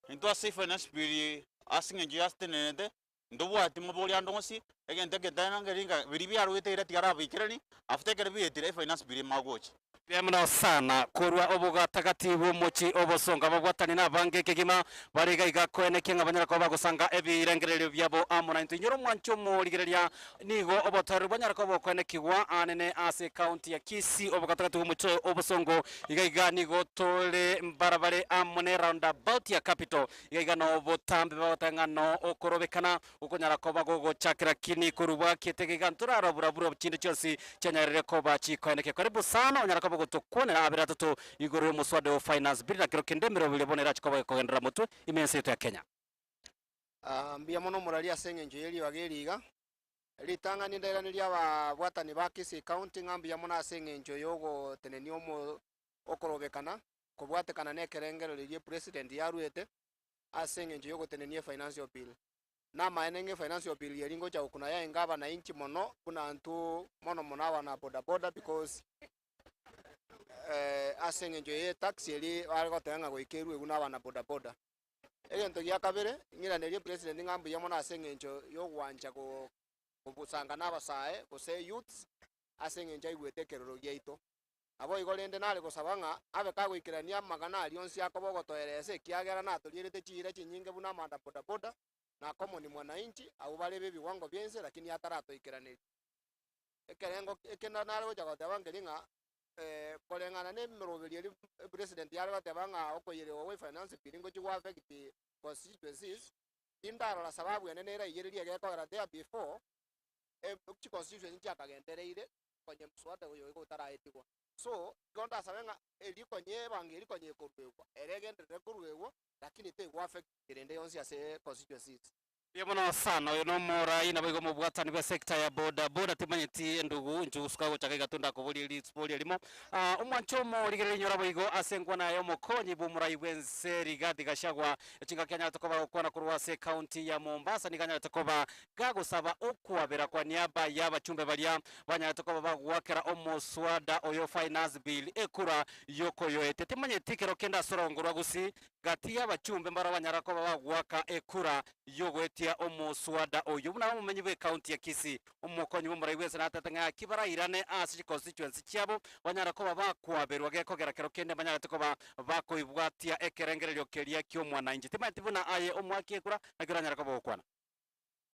Intwe ase efinance bill ase eng'encho yatenenete ntobwati mabori ande onsi, egento egetene nkeri ng'a biria biarwete eira tiga arabaikerani, after ekero bietire efinance bill emanye gocha. Mbuya mono sana korwa obogatagati bw'omochie obosongo ababwatani na abange kegima bare iga iga koenekia ng'a banyare koba bagosanga ebirengererio biabo amo naintwe. Inyora omwancho omorigereria nigo obotoereru bwanyare koba bokoenekigwa anene ase ecounty ya Kisii obogatagati bw'omochie obosongo iga iga nigo tore mbarabare amo ne roundabout ya capital iga iga nobotambe bagoteba ng'a no okorobekana Okonyara koba gogochakera kini korwa bwakiete iga ntorarabura-bura chinde chionsi chianyarire koba chikoenekia. Karibu sana onyara koba gotokwanera abere atato igoro y'omoswada o Finance Bill na kero kende emerobio eria bono erache koba gekogenderera motwe ime ense yaito ya Kenya. Mbuya mono omorari ase engencho ye ribaga eri iga. Ritang'ani ndairanerie ababwatani ba Kisii County ng'a mbuya mono ase engencho y'ogotenenia omo okorobekana kobwatekana na ekerengererio gie president yaruete ase engencho y'ogotenenia efinancial bill. Namaene ng'a efinancial bill eria ngocha gokuna yaenga abanainchi mono buna intwe mono mono abana bodaboda because ase engencho ye etax eria bare goteba ng'a goika erwe buna abana bodaboda. Egento gia kabere, ng'iranerie president ng'a mbuya mono ase engencho yogwancha go kobusanga na abasae gose youths ase engencho aigwete ekeroro giaito. Naboigo rende nare gosaba ng'a abe kagoikerania amang'ana aria onsi akoba ogotoeresa, ekiagera natorierete chiira chinyinge buna amanda bodaboda, na common mwananchi, abwo bare b'ebiwango bi'ense, lakini ataratoikeraneria. Ekerengo eke nare gocha goteba nkeri ng'a koreng'ana nemeroberi eria epresident yare goteba ng'a okoyerewa gwa efinance bill ngochia go affect constituencies, tindarora sababu ende neraigererie egekogera there before, chiconstituency nchiakagendereire. Konye mswada oyo iga otaraetigwa. So, igo ndasabe ng'a erio konya ebango eria konya ekoruegwa, ere egenderere koruegwa, lakini tegwa affect erende yonsi ase constituencies. Mbuya mono sana, oyo nomorai naboigo omobwatani bwe sector ya boda boda timanyeti endugu inchu gusuka gochaka iga tundakoboria ritsboria rimo. Ah, omwancho omorigereria inyora boigo ase enkwana yaye omokonyi bw'omorai bw'ense Rigathi Gachagua chingaki anyarete koba gokwana korwa ase ecounty ya Mombasa nigo anyarete koba gagosaba okwabera kwa niaba ya abachumbe baria banyarete koba bagoakera omoswada oyo Finance Bill ekura yokoyoetia. Timanyeti kero kende ase orongo rwa Gusii Gati y'abachumbe mbarabwo banyara koba bagoaka ekura y'ogoetia omoswada oyio. Buna omomenyi bw'ecounty ya Kisii, omokonyi bw'omorai bw'ense natete ng'a ki barairane ase chiconstituency chiabo banyare koba bakwaberwa gekogera kero kende mbanyarete koba bakoibwatia ekerengererio keria ki'omwananchi. Timanyeti buna aye omoaki ekura naki oranyare koba ogokwana.